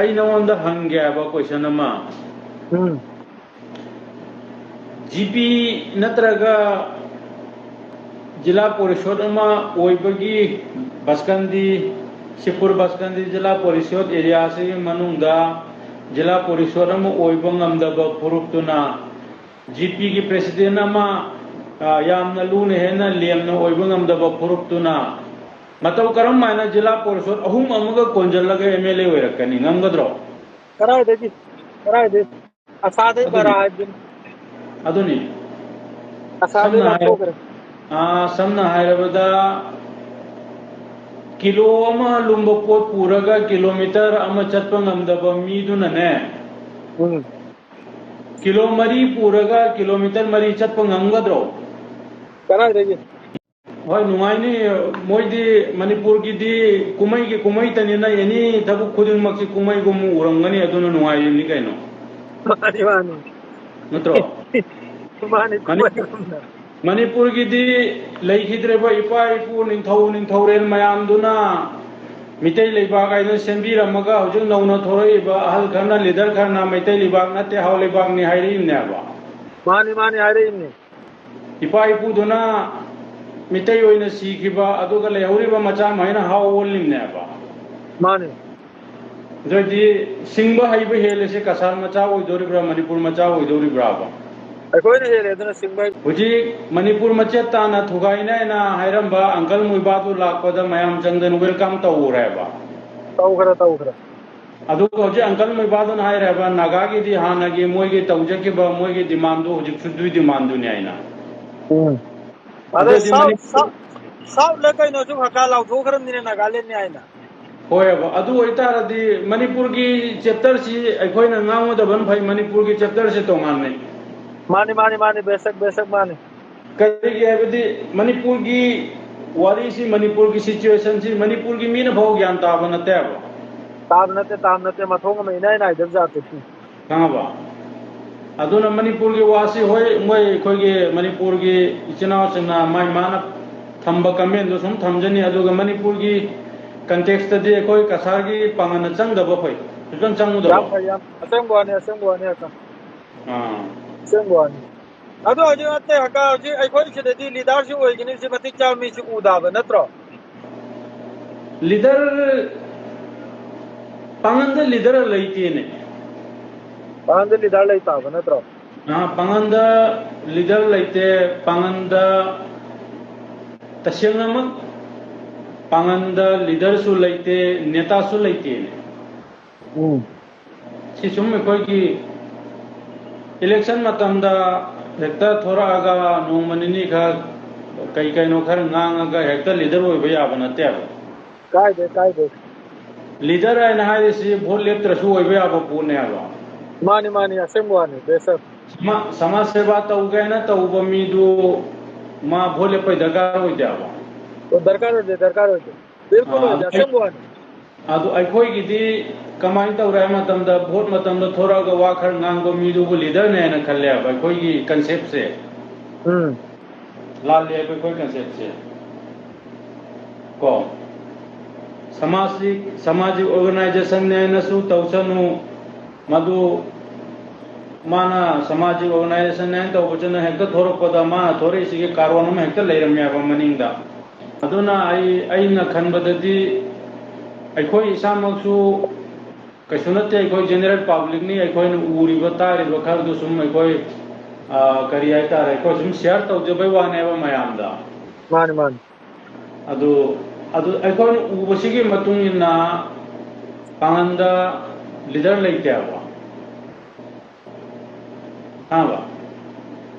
ꯑꯩ ꯅꯉꯣꯟꯗ ꯍꯪꯒꯦ ꯍꯥꯏꯕ question ꯑꯃ꯫ ꯎꯝ꯫ ꯖꯤ ꯄꯤ ꯅꯠꯇ꯭ꯔꯒ ꯖꯤꯂꯥ ꯄꯣꯔꯤꯁꯣꯗ ꯑꯃ ꯑꯣꯏꯕꯒꯤ ꯕꯁꯀꯟꯗꯤ, ꯁꯤꯄꯨꯔ ꯕꯁꯀꯟꯗꯤ ꯖꯤꯂꯥ ꯄꯣꯔꯤꯁꯣꯗ area ꯑꯁꯤꯒꯤ ꯃꯅꯨꯡꯗ ꯖꯤꯂꯥ ꯄꯣꯔꯤꯁꯣꯗ ꯑꯃ ꯑꯣꯏꯕ ꯉꯝꯗꯕ ꯐꯨꯔꯨꯞꯇꯨꯅ ꯖꯤ ꯄꯤꯒꯤ president ꯑꯃ, ꯑ, ꯌꯥꯝꯅ ꯂꯨꯅ ꯍꯦꯟꯅ ꯂꯦꯝꯅ ꯑꯣꯏꯕ ꯉꯝꯗꯕ ꯐꯨꯔꯨꯞꯇꯨꯅ ꯃꯇꯧ ꯀꯔꯝ ꯍꯥꯏꯅ ꯖꯤꯂꯥ ꯄꯣꯔꯤꯁꯣꯗ ꯑꯍꯨꯝ ꯑꯃꯒ ꯀꯣꯟꯁꯤꯜꯂꯒ M L A ꯑꯣꯏꯔꯛꯀꯅꯤ? ꯉꯝꯒꯗ꯭ꯔꯣ? ꯀꯗꯥꯏꯗꯒꯤ? ꯀꯗꯥꯏꯗꯒꯤ? ꯑꯁꯥꯗꯩ ꯑꯗꯨꯅꯤ꯫ ꯕꯔꯥ ꯍꯥꯏꯗꯨꯅꯤ꯫ ꯑꯗꯨꯅꯤ꯫ ꯑꯁꯥꯗꯩ ꯁꯝꯅ ꯍꯥꯏ-, ꯂꯥꯞꯊꯣꯛꯈ꯭ꯔꯦ꯫ ꯑꯥ, ꯁꯝꯅ ꯍꯥꯏꯔꯕꯗ, ꯀꯤꯂꯣ ꯑꯃ ꯂꯨꯝꯕ ꯄꯣꯠ ꯄꯨꯔꯒ kilometre ꯑꯃ ꯆꯠꯄ ꯉꯝꯗꯕ ꯃꯤꯗꯨꯅꯅꯦ, ꯎꯝ꯫ ꯀꯤꯂꯣ ꯃꯔꯤ ꯄꯨꯔꯒ kilometre ꯃꯔꯤ ꯆꯠꯄ ꯉꯝꯒꯗ꯭ꯔꯣ? ꯀꯗꯥꯏꯗꯒꯤ? ꯍꯣꯏ, ꯅꯨꯡꯉꯥꯏꯅꯤ꯫ ꯃꯣꯏꯗꯤ ꯃꯅꯤꯄꯨꯔꯒꯤꯗꯤ ꯀꯨꯝꯍꯩꯒꯤ ꯀꯨꯝꯍꯩꯇꯅꯤꯅ any ꯊꯕꯛ ꯈꯨꯗꯤꯡꯃꯛꯁꯤ ꯀꯨꯝꯍꯩꯒꯨꯝ ꯎꯔꯝꯒꯅꯤ, ꯑꯗꯨꯅ ꯅꯨꯡꯉꯥꯏꯔꯤꯕꯅꯤ ꯀꯩꯅꯣ꯫ ꯃꯥꯅꯤ, ꯃꯥꯅꯤ꯫ ꯅꯠꯇ꯭ꯔꯣ? ꯃꯥꯅꯤ, ꯃꯅꯤꯄꯨꯔ-, ꯃꯅꯤꯄꯨꯔꯒꯤꯗꯤ ꯂꯩꯈꯤꯗ꯭ꯔꯦꯕ ꯏꯄꯥ ꯏꯄꯨ ꯅꯤꯡꯊꯧ ꯅꯤꯡꯊꯧꯔꯦꯜ ꯃꯌꯥꯝꯗꯨꯅ ꯃꯤꯇꯩ ꯂꯩꯕꯥꯛ ꯍꯥꯏꯗꯅ ꯁꯦꯝꯕꯤꯔꯝꯃꯒ ꯍꯧꯖꯤꯛ ꯅꯧꯅ ꯊꯣꯔꯛꯏꯕ ꯑꯍꯜ ꯈꯔꯅ, leader ꯈꯔꯅ ꯃꯩꯇꯩ ꯂꯩꯕꯥꯛ ꯅꯠꯇꯦ, ꯍꯥꯎ ꯂꯩꯕꯥꯛꯅꯤ ꯍꯥꯏꯔꯛꯏꯕꯅꯦꯕ꯫ ꯃꯥꯅꯤ, ꯃꯥꯅꯤ, ꯍꯥꯏꯔꯛꯏꯕꯅꯤ꯫ ꯏꯄꯥ ꯏꯄꯨꯗꯨꯅ ꯃꯤꯇꯩ ꯑꯣꯏꯅ ꯁꯤꯈꯤꯕ, ꯑꯗꯨꯒ ꯂꯩꯍꯧꯔꯤꯕ ꯃꯆꯥ ꯃꯈꯩꯅ ꯍꯥꯎ ꯑꯣꯜꯂꯤꯕꯅꯦꯕ꯫ ꯃꯥꯅꯤ꯫ ꯑꯗꯨꯑꯣꯏꯗꯤ ꯁꯤꯡꯕ ꯍꯩꯕ ꯍꯦꯜꯂꯤꯁꯦ ꯀꯁꯥꯔ ꯃꯆꯥ ꯑꯣꯏꯗꯣꯔꯤꯕ꯭ꯔꯥ, ꯃꯅꯤꯄꯨꯔ ꯃꯆꯥ ꯑꯣꯏꯗꯣꯔꯤꯕ꯭ꯔꯥꯕ? ꯑꯩꯈꯣꯏꯅ ꯍꯦꯜꯂꯦ ꯑꯗꯨꯅ ꯁꯤꯡꯕ ꯍꯩꯕ꯫ ꯍꯧꯖꯤꯛ ꯃꯅꯤꯄꯨꯔ ꯃꯆꯦꯠ ꯇꯥꯅ ꯊꯨꯒꯥꯏꯅꯦꯅ ꯍꯥꯏꯔꯝꯕ uncle ꯃꯣꯏꯕꯥꯗꯨ ꯂꯥꯛꯄꯗ ꯃꯌꯥꯝ ꯆꯪꯗꯅ welcome ꯇꯧꯔꯦꯕ꯫ ꯇꯧꯈ꯭ꯔꯦ, ꯇꯧꯈ꯭ꯔꯦ꯫ ꯑꯗꯨꯒ ꯍꯧꯖꯤꯛ uncle ꯃꯣꯏꯕꯥꯗꯨꯅ ꯍꯥꯏꯔꯦꯕ, ꯅꯥꯒꯥꯒꯤꯗꯤ ꯍꯥꯟꯅꯒꯤ ꯃꯣꯏꯒꯤ ꯇꯧꯖꯈꯤꯕ ꯃꯣꯏꯒꯤ demandꯗꯨ ꯍꯧꯖꯤꯛꯁꯨ ꯑꯗꯨꯒꯤ demandꯗꯨꯅꯤ ꯍꯥꯏꯅ꯫ ꯎꯝ꯫ ꯑꯗ ꯑꯗꯨꯗꯤ South, ꯃꯅꯤꯄꯨꯔ South, Southꯂ ꯀꯩꯅꯣꯁꯨ ꯍꯀꯥ ꯂꯥꯎꯊꯣꯛꯈ꯭ꯔꯕꯅꯤꯅ ꯅꯥꯒꯥꯂꯦꯟꯅꯤ ꯍꯥꯏꯅ꯫ ꯍꯣꯏꯕ, ꯑꯗꯨ ꯑꯣꯏꯇꯥꯔꯗꯤ ꯃꯅꯤꯄꯨꯔꯒꯤ chapterꯁꯤ ꯑꯩꯈꯣꯏꯅ ꯉꯥꯡꯒꯗꯕꯅ ꯐꯩ, ꯃꯅꯤꯄꯨꯔꯒꯤ chapterꯁꯤ ꯇꯣꯉꯥꯟꯅ꯫ ꯃꯥꯅꯤ, ꯃꯥꯅꯤ, ꯃꯥꯅꯤ, ꯕꯦꯁꯛ, ꯕꯦꯁꯛ ꯃꯥꯅꯤ꯫ ꯀꯔꯤꯒꯤ ꯍꯥꯏꯕꯗꯤ ꯃꯅꯤꯄꯨꯔꯒꯤ ꯋꯥꯔꯤꯁꯤ, ꯃꯅꯤꯄꯨꯔꯒꯤ situationꯁꯤ ꯃꯅꯤꯄꯨꯔꯒꯤ ꯃꯤꯅ ꯐꯥꯎ ꯒ꯭ꯌꯥꯟ ꯇꯥꯕ ꯅꯠꯇꯦꯕ꯫ ꯇꯥꯕ ꯅꯠꯇꯦ, ꯇꯥꯕ ꯅꯠꯇꯦ, ꯃꯊꯣꯡ ꯑꯃ ꯏꯅꯥꯏ ꯅꯥꯏꯗꯕ ꯖꯥꯠꯇꯨ꯫ ꯈꯪꯉꯕ? ꯑꯗꯨꯅ ꯃꯅꯤꯄꯨꯔꯒꯤ ꯋꯥꯁꯤ, ꯍꯣꯏ, ꯃꯣꯏ ꯑꯩꯈꯣꯏꯒꯤ ꯃꯅꯤꯄꯨꯔꯒꯤ ꯏꯆꯤꯟ ꯏꯅꯥꯎꯁꯤꯡꯅ ꯃꯥꯏ ꯃꯥꯅ ꯊꯝꯕ ꯀꯃꯦꯟꯗꯣ ꯁꯨꯝ ꯊꯝꯖꯅꯤ, ꯑꯗꯨꯒ ꯃꯅꯤꯄꯨꯔꯒꯤ ꯀꯟꯇꯦꯛꯁꯇꯗꯤ ꯑꯩꯈꯣꯏ ꯀꯁꯥꯔꯒꯤ ꯄꯥꯡꯒꯜꯅ ꯆꯪꯗꯕ ꯐꯩ, ꯁꯨꯡꯆꯪ ꯆꯪꯉꯨꯗꯕ꯫ ꯌꯥꯝ ꯐꯩ, ꯌꯥꯝ ꯑꯁꯦꯡꯕ ꯋꯥꯅꯤ, ꯑꯁꯦꯡꯕ ꯋꯥꯅꯤ, ꯑꯁꯦꯡꯕ ꯑꯥ꯫ ꯑꯁꯦꯡꯕ ꯋꯥꯅꯤ꯫ ꯑꯗꯨ ꯍꯧꯖꯤꯛ ꯅꯠꯇꯦ, ꯍꯀꯥ ꯍꯧꯖꯤꯛ ꯑꯩꯈꯣꯏ ꯁꯤꯗꯗꯤ ꯂꯤꯗꯔꯁꯤ ꯑꯣꯏꯒꯅꯤ, ꯁꯤ ꯃꯇꯤꯛ ꯆꯥꯕ ꯃꯤꯁꯤ ꯎꯗꯕ ꯅꯠꯇ꯭ꯔꯣ? ꯂꯤꯗꯔ ꯄꯥꯡꯒꯟꯗ ꯂꯤꯗꯔ ꯂꯩꯇꯦꯅꯦ꯫ ꯄꯥꯡꯒꯟꯗ ꯂꯤꯗꯔ ꯂꯩꯇꯕ ꯅꯠꯇ꯭ꯔꯣ? ꯑꯥ, ꯄꯥꯡꯒꯟꯗ ꯂꯤꯗꯔ ꯂꯩꯇꯦ, ꯄꯥꯡꯒꯟꯗ ꯇꯁꯦꯡꯅꯃꯛ ꯄꯥꯡꯒꯟꯗ ꯂꯤꯗꯔꯁꯨ ꯂꯩꯇꯦ, ꯅꯦꯇꯥꯁꯨ ꯂꯩꯇꯦꯅꯦ꯫ ꯎꯝ꯫ ꯁꯤ ꯁꯨꯝ ꯑꯩꯈꯣꯏꯒꯤ ꯏꯂꯦꯛꯁꯟ ꯃꯇꯝꯗ ꯍꯦꯛꯇ ꯊꯣꯔꯛꯑꯒ ꯅꯣꯡꯃ ꯅꯤꯅꯤ ꯈꯛ ꯀꯩ ꯀꯩꯅꯣ ꯈꯔ ꯉꯥꯡꯉꯒ ꯍꯦꯛꯇ ꯂꯤꯗꯔ ꯑꯣꯏꯕ ꯌꯥꯕ ꯅꯠꯇꯦꯕ꯫ ꯀꯥꯏꯗꯦ, ꯀꯥꯏꯗꯦ꯫ ꯂꯤꯗꯔ ꯍꯥꯏꯅ ꯍꯥꯏꯔꯤꯁꯤ ꯚꯣꯠ ꯂꯦꯞꯇ꯭ꯔꯁꯨ ꯑꯣꯏꯕ ꯌꯥꯕ ꯄꯣꯠꯅꯦꯕ꯫ ꯃꯥꯅꯤ, ꯃꯥꯅꯤ, ꯑꯁꯦꯡꯕ ꯋꯥꯅꯤ, ꯕꯦꯁ꯫ ꯁꯃꯥ-, ꯁꯃꯥꯖ ꯁꯦꯕꯥ ꯇꯧꯒꯦꯅ ꯇꯧꯕ ꯃꯤꯗꯨ ꯃꯥ ꯚꯣꯠ ꯂꯦꯞꯄꯩ ꯗꯔꯀꯥꯔ ꯑꯣꯏꯗꯦꯕ꯫ ꯑꯣ, ꯗꯔꯀꯥꯔ ꯑꯣꯏꯗꯦ, ꯗꯔꯀꯥꯔ ꯑꯣꯏꯗꯦ꯫ ꯕꯤꯜꯀꯨꯜ ꯑꯥ, ꯑꯣꯏꯗꯦ, ꯑꯁꯦꯡꯕ ꯋꯥꯅꯤ꯫ ꯑꯗꯨ ꯑꯩꯈꯣꯏꯒꯤꯗꯤ ꯀꯃꯥꯏꯅ ꯇꯧꯔꯦ ꯍꯥꯏꯕ ꯃꯇꯝꯗ, ꯚꯣꯠ ꯃꯇꯝꯗ ꯊꯣꯔꯛꯑꯒ ꯋꯥ ꯈꯔ ꯉꯥꯡꯕ ꯃꯤꯗꯨꯕꯨ ꯂꯤꯗꯔꯅꯦ ꯍꯥꯏꯅ ꯈꯜꯂꯦꯕ ꯑꯩꯈꯣꯏꯒꯤ ꯀꯟꯁꯦꯞꯁꯦ꯫ ꯎꯝ꯫ ꯂꯥꯜꯂꯦ ꯑꯩꯈꯣꯏ ꯀꯟꯁꯦꯞꯁꯦ꯫ ꯀꯣ, ꯁꯃꯥꯖꯤꯛ, ꯁꯃꯥꯖꯤꯛ ꯑꯣꯔꯒꯅꯥꯏꯖꯦꯁꯟꯅꯦꯅꯁꯨ ꯇꯧꯁꯅꯨ, ꯃꯗꯨ ꯃꯥꯅ ꯁꯃꯥꯖꯤꯛ ꯑꯣꯔꯒꯅꯥꯏꯖꯦꯁꯟꯅꯦꯅ ꯇꯧꯕꯁꯤꯅ ꯍꯦꯛꯇ ꯊꯣꯔꯛꯄꯗ ꯃꯥꯅ ꯊꯣꯔꯛꯏꯁꯤꯒꯤ ꯀꯥꯔꯣꯟ ꯑꯃ ꯍꯦꯛꯇ ꯂꯩꯔꯝꯃꯦꯕ ꯃꯅꯤꯡꯗ꯫ ꯑꯗꯨꯅ ꯑꯩ, ꯑꯩꯅ ꯈꯟꯕꯗꯗꯤ ꯑꯩꯈꯣꯏ ꯏꯁꯥꯃꯛꯁꯨ ꯀꯩꯁꯨ ꯅꯠꯇꯦ, ꯑꯩꯈꯣꯏ ꯖꯦꯅꯦꯔꯦꯜ ꯄꯥꯕ꯭ꯂꯤꯛꯅꯤ, ꯑꯩꯈꯣꯏꯅ ꯎꯔꯤꯕ ꯇꯥꯔꯤꯕ ꯈꯔꯗꯨ ꯁꯨꯝ ꯑꯩꯈꯣꯏ, ꯑ, ꯀꯔꯤ ꯍꯥꯏꯇꯥꯔꯦ, ꯑꯩꯈꯣꯏ ꯁꯨꯝ ꯁꯤꯌꯥꯔ ꯇꯧꯖꯕꯩ ꯋꯥꯅꯦꯕ ꯃꯌꯥꯝꯗ꯫ ꯃꯥꯅꯤ, ꯃꯥꯅꯤ꯫ ꯑꯗꯨ, ꯑꯗꯨ ꯑꯩꯈꯣꯏꯅ ꯎꯕꯁꯤꯒꯤ ꯃꯇꯨꯡ ꯏꯟꯅ ꯄꯥꯡꯒꯟꯗ ꯂꯤꯗꯔ ꯂꯩꯇꯦꯕ꯫ ꯈꯪꯉꯕ?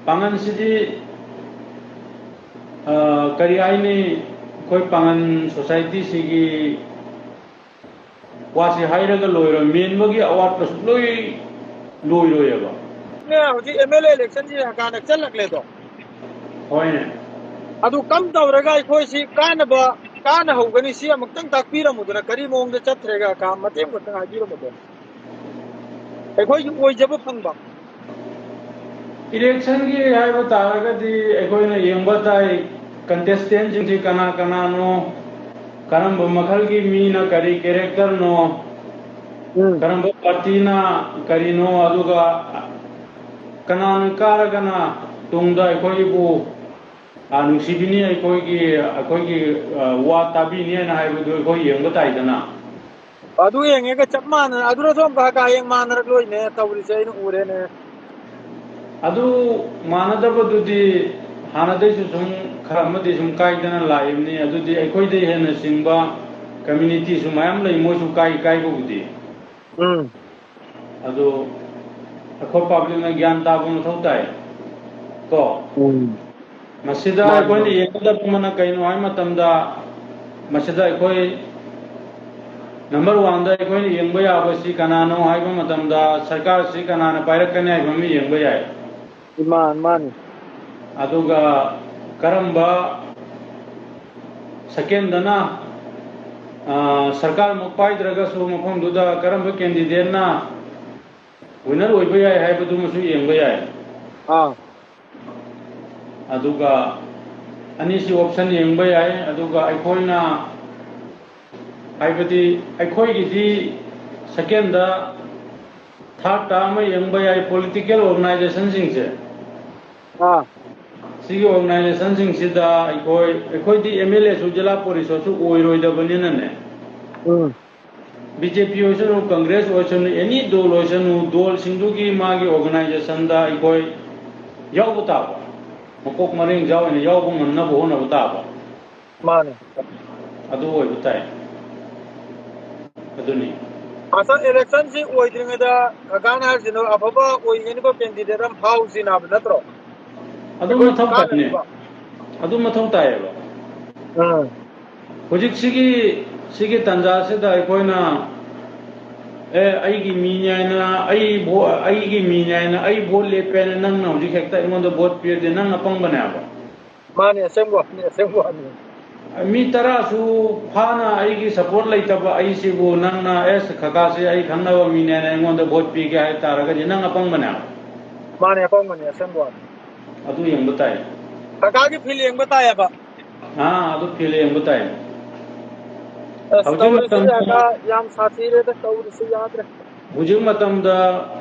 ꯄꯥꯡꯒꯟꯁꯤꯗꯤ, ꯑ, ꯀꯔꯤ ꯍꯥꯏꯅꯤ, ꯑꯩꯈꯣꯏ ꯄꯥꯡꯒꯟ ꯁꯣꯁꯥꯏꯇꯤꯁꯤꯒꯤ ꯋꯥꯁꯤ ꯍꯥꯏꯔꯒ ꯂꯣꯏꯔꯣꯏ, ꯃꯦꯟꯕꯒꯤ ꯑꯋꯥꯠꯄꯁꯨ ꯂꯣꯏ ꯂꯣꯏꯔꯣꯏꯑꯕ꯫ ꯍꯧꯖꯤꯛ ꯑꯦꯝ ꯑꯦꯜ ꯑꯦ ꯏꯂꯦꯛꯁꯟꯁꯤ ꯍꯀꯥ ꯅꯛꯁꯜꯂꯛꯂꯦꯗꯣ꯫ ꯍꯣꯏꯅꯦ꯫ ꯑꯗꯨ ꯀꯝ ꯇꯧꯔꯒ ꯑꯩꯈꯣꯏꯁꯤ ꯀꯥꯟꯅꯕ ꯀꯥꯟꯅ ꯍꯧꯒꯅꯤ, ꯁꯤ ꯑꯃꯨꯛꯇꯪ ꯇꯥꯛꯄꯤꯔꯝꯃꯨꯗꯅ, ꯀꯔꯤ ꯃꯑꯣꯡꯗ ꯆꯠꯇ꯭ꯔꯦꯒ ꯀꯥ ꯃꯇꯦꯛ ꯑꯃꯈꯛꯇꯪ ꯍꯥꯏꯕꯤꯔꯝꯃꯨꯗꯅ, ꯑꯩꯈꯣꯏꯒꯤ ꯑꯣꯏꯖꯕ ꯐꯪꯕ꯫ Election ꯒꯤ ꯍꯥꯏꯕ ꯇꯥꯔꯒꯗꯤ ꯑꯩꯈꯣꯏꯅ ꯌꯦꯡꯕ ꯇꯥꯏ, contestant ꯁꯤꯡꯁꯤ ꯀꯅꯥ ꯀꯅꯥꯅꯣ, ꯀꯔꯝꯕ ꯃꯈꯜꯒꯤ ꯃꯤꯅ, ꯀꯔꯤ character ꯅꯣ, ꯎꯝ꯫ ꯀꯔꯝꯕ party ꯅ ꯀꯔꯤꯅꯣ, ꯑꯗꯨꯒ ꯀꯅꯥꯅ ꯀꯥꯔꯒꯅ ꯇꯨꯡꯗ ꯑꯩꯈꯣꯏꯕꯨ, ꯑ, ꯅꯨꯡꯁꯤꯕꯤꯅꯤ, ꯑꯩꯈꯣꯏꯒꯤ, ꯑꯩꯈꯣꯏꯒꯤ, ꯑ, ꯋꯥ ꯇꯥꯕꯤꯅꯤ ꯍꯥꯏꯅ ꯍꯥꯏꯕꯗꯨ ꯑꯩꯈꯣꯏ ꯌꯦꯡꯕ ꯇꯥꯏꯗꯅ꯫ ꯑꯗꯨ ꯌꯦꯡꯉꯦꯒ ꯆꯞ ꯃꯥꯟꯅꯅ, ꯑꯗꯨꯅꯁꯨ ꯑꯃꯨꯛꯀ ꯍꯀꯥ ꯌꯦꯡ ꯃꯥꯟꯅꯔꯛꯂꯣꯏꯅꯦ ꯇꯧꯔꯤꯁꯦ, ꯑꯩꯅ ꯎꯔꯦꯅꯦ꯫ ꯑꯗꯨ ꯃꯥꯟꯅꯗꯕꯗꯨꯗꯤ ꯍꯥꯟꯅꯗꯩꯁꯨ ꯁꯨꯝ ꯈꯔ ꯑꯃꯗꯤ ꯁꯨꯝ ꯀꯥꯏꯗꯅ ꯂꯥꯛꯏꯕꯅꯤ꯫ ꯑꯗꯨꯗꯤ ꯑꯩꯈꯣꯏꯗꯩ ꯍꯦꯟꯅ ꯆꯤꯡꯕ community ꯁꯨ ꯃꯌꯥꯝ ꯂꯩ, ꯃꯣꯏꯁꯨ ꯀꯥꯏ, ꯀꯥꯏꯕꯕꯨꯗꯤ꯫ ꯎꯝ꯫ ꯑꯗꯨ ꯑꯩꯈꯣꯏ public ꯅ ꯒ꯭ꯌꯥꯟ ꯇꯥꯕ ꯃꯊꯧ ꯇꯥꯏ ꯀꯣ꯫ ꯎꯝ꯫ ꯃꯁꯤꯗ ꯃꯥꯅꯤ, ꯑꯩꯈꯣꯏꯅ ꯃꯥꯅꯤ꯫ ꯌꯦꯡꯒꯗꯕ ꯑꯃꯅ ꯀꯩꯅꯣ ꯍꯥꯏ ꯃꯇꯝꯗ, ꯃꯁꯤꯗ ꯑꯩꯈꯣꯏ number one ꯗ ꯑꯩꯈꯣꯏꯅ ꯌꯦꯡꯕ ꯌꯥꯕꯁꯤ ꯀꯅꯥꯅꯣ ꯍꯥꯏꯕ ꯃꯇꯝꯗ, ꯁꯔꯀꯥꯔꯁꯤ ꯀꯅꯥꯅ ꯄꯥꯏꯔꯛꯀꯅꯤ ꯍꯥꯏꯕ ꯑꯃ ꯌꯦꯡꯕ ꯌꯥꯏ꯫ ꯃꯥꯅꯤ, ꯃꯥꯅꯤ꯫ ꯑꯗꯨꯒ ꯀꯔꯝꯕ second ꯗꯅ, ꯑ, ꯁꯔꯀꯥꯔꯃꯛ ꯄꯥꯏꯗ꯭ꯔꯒꯁꯨ ꯃꯐꯝꯗꯨꯗ ꯀꯔꯝꯕ candidate ꯅ winner ꯑꯣꯏꯕ ꯌꯥꯏ ꯍꯥꯏꯕꯗꯨꯃꯁꯨ ꯌꯦꯡꯕ ꯌꯥꯏ꯫ ꯑꯥ꯫ ꯑꯗꯨꯒ ꯑꯅꯤꯁꯤ option ꯌꯦꯡꯕ ꯌꯥꯏ꯫ ꯑꯗꯨꯒ ꯑꯩꯈꯣꯏꯅ, ꯍꯥꯏꯕꯗꯤ ꯑꯩꯈꯣꯏꯒꯤꯗꯤ second ꯗ, third ꯇ ꯑꯃ ꯌꯦꯡꯕ ꯌꯥꯏ, political organization ꯁꯤꯡꯁꯦ꯫ ꯑꯥ꯫ ꯁꯤꯒꯤ organization ꯁꯤꯡꯁꯤꯗ ꯑꯩꯈꯣꯏ, ꯑꯩꯈꯣꯏꯗꯤ MLA ꯁꯨ, ꯖꯤꯂꯥ ꯄꯣꯔꯤꯁꯠꯁꯨ ꯑꯣꯏꯔꯣꯏꯗꯕꯅꯤꯅꯅꯦ꯫ ꯎꯝ꯫ BJP ꯑꯣꯏꯁꯅꯨ, Congress ꯑꯣꯏꯁꯅꯨ, any ꯗꯣꯜ ꯑꯣꯏꯁꯅꯨ, ꯗꯣꯜꯁꯤꯡꯗꯨꯒꯤ ꯃꯥꯒꯤ organization ꯗ ꯑꯩꯈꯣꯏ ꯌꯥꯎꯕ ꯇꯥꯕ, ꯃꯀꯣꯛ ꯃꯔꯦꯡ ꯌꯥꯎꯅ ꯌꯥꯎꯕ ꯉꯝꯅꯕ ꯍꯣꯠꯅꯕ ꯇꯥꯕ꯫ ꯃꯥꯅꯦ꯫ ꯑꯗꯨ ꯑꯣꯏꯕ ꯇꯥꯏ꯫ ꯑꯗꯨꯅꯤ꯫ ꯑꯁ, election ꯁꯤ ꯑꯣꯏꯗ꯭ꯔꯤꯉꯩꯗ ꯀꯀꯥꯅ ꯍꯥꯏꯔꯤꯁꯤꯅ ꯑꯐꯕ ꯑꯣꯏꯒꯅꯤꯀꯣ, candidate ꯑꯃ ꯐꯥꯎꯁꯤꯅ ꯍꯥꯏꯕ ꯅꯠꯇ꯭ꯔꯣ? ꯑꯗꯨ ꯑꯩꯈꯣꯏ ꯃꯊꯧ ꯇꯥꯏꯅꯦ꯫ ꯀꯥꯟꯅꯅꯕ꯫ ꯑꯗꯨ ꯃꯊꯧ ꯇꯥꯏꯌꯦꯕ꯫ ꯎꯝ꯫ ꯍꯧꯖꯤꯛꯁꯤꯒꯤ, ꯁꯤꯒꯤ ꯇꯥꯟꯖꯥꯁꯤꯗ ꯑꯩꯈꯣꯏꯅ, "ꯑꯦ, ꯑꯩꯒꯤ ꯃꯤꯅꯤ" ꯍꯥꯏꯅ, "ꯑꯩ ꯚꯣ-, ꯑꯩꯒꯤ ꯃꯤꯅꯤ" ꯍꯥꯏꯅ, "ꯑꯩ vote ꯂꯦꯞꯄꯦ" ꯍꯥꯏꯅ ꯅꯪꯅ ꯍꯧꯖꯤꯛ ꯍꯦꯛꯇ ꯑꯩꯉꯣꯟꯗ vote ꯄꯤꯔꯗꯤ ꯅꯪ ꯑꯄꯪꯕꯅꯦꯕ꯫ ꯃꯥꯅꯦ, ꯑꯁꯦꯡꯕ ꯋꯥꯅꯤ, ꯑꯁꯦꯡꯕ ꯋꯥꯅꯤ꯫ ꯃꯤ ꯇꯔꯥꯁꯨ ꯐꯥꯅ ꯑꯩꯒꯤ ꯁꯄꯣꯔꯠ ꯂꯩꯇꯕ ꯑꯩꯁꯤꯕꯨ ꯅꯪꯅ ꯑꯦꯁ ꯈꯀꯥꯁꯦ ꯑꯩ ꯈꯪꯅꯕ ꯃꯤꯅꯦꯅ ꯑꯩꯉꯣꯟꯗ ꯚꯣꯠ ꯄꯤꯒꯦ ꯍꯥꯏ ꯇꯥꯔꯒꯗꯤ ꯅꯪ ꯑꯄꯪꯕꯅꯦ꯫ ꯃꯥꯅꯦ, ꯑꯄꯪꯕꯅꯦ, ꯑꯁꯦꯡꯕ ꯋꯥꯅꯤ꯫ ꯑꯗꯨ ꯌꯦꯡꯕ ꯇꯥꯏ꯫ ꯀꯀꯥꯒꯤ ꯐꯤꯜ ꯌꯦꯡꯕ ꯇꯥꯏꯌꯦꯕ꯫ ꯑꯥ, ꯑꯗꯨ ꯐꯤꯜ ꯌꯦꯡꯕ ꯇꯥꯏ꯫ ꯑꯁ, ꯍꯧꯖꯤꯛ ꯇꯧꯔꯤꯁꯤ ꯃꯇꯝꯗ ꯀꯀꯥ ꯌꯥꯝ ꯁꯥꯊꯤꯔꯦꯗ, ꯇꯧꯔꯤꯁꯤ ꯌꯥꯗ꯭ꯔꯦ꯫ ꯍꯧꯖꯤꯛ ꯃꯇꯝꯗ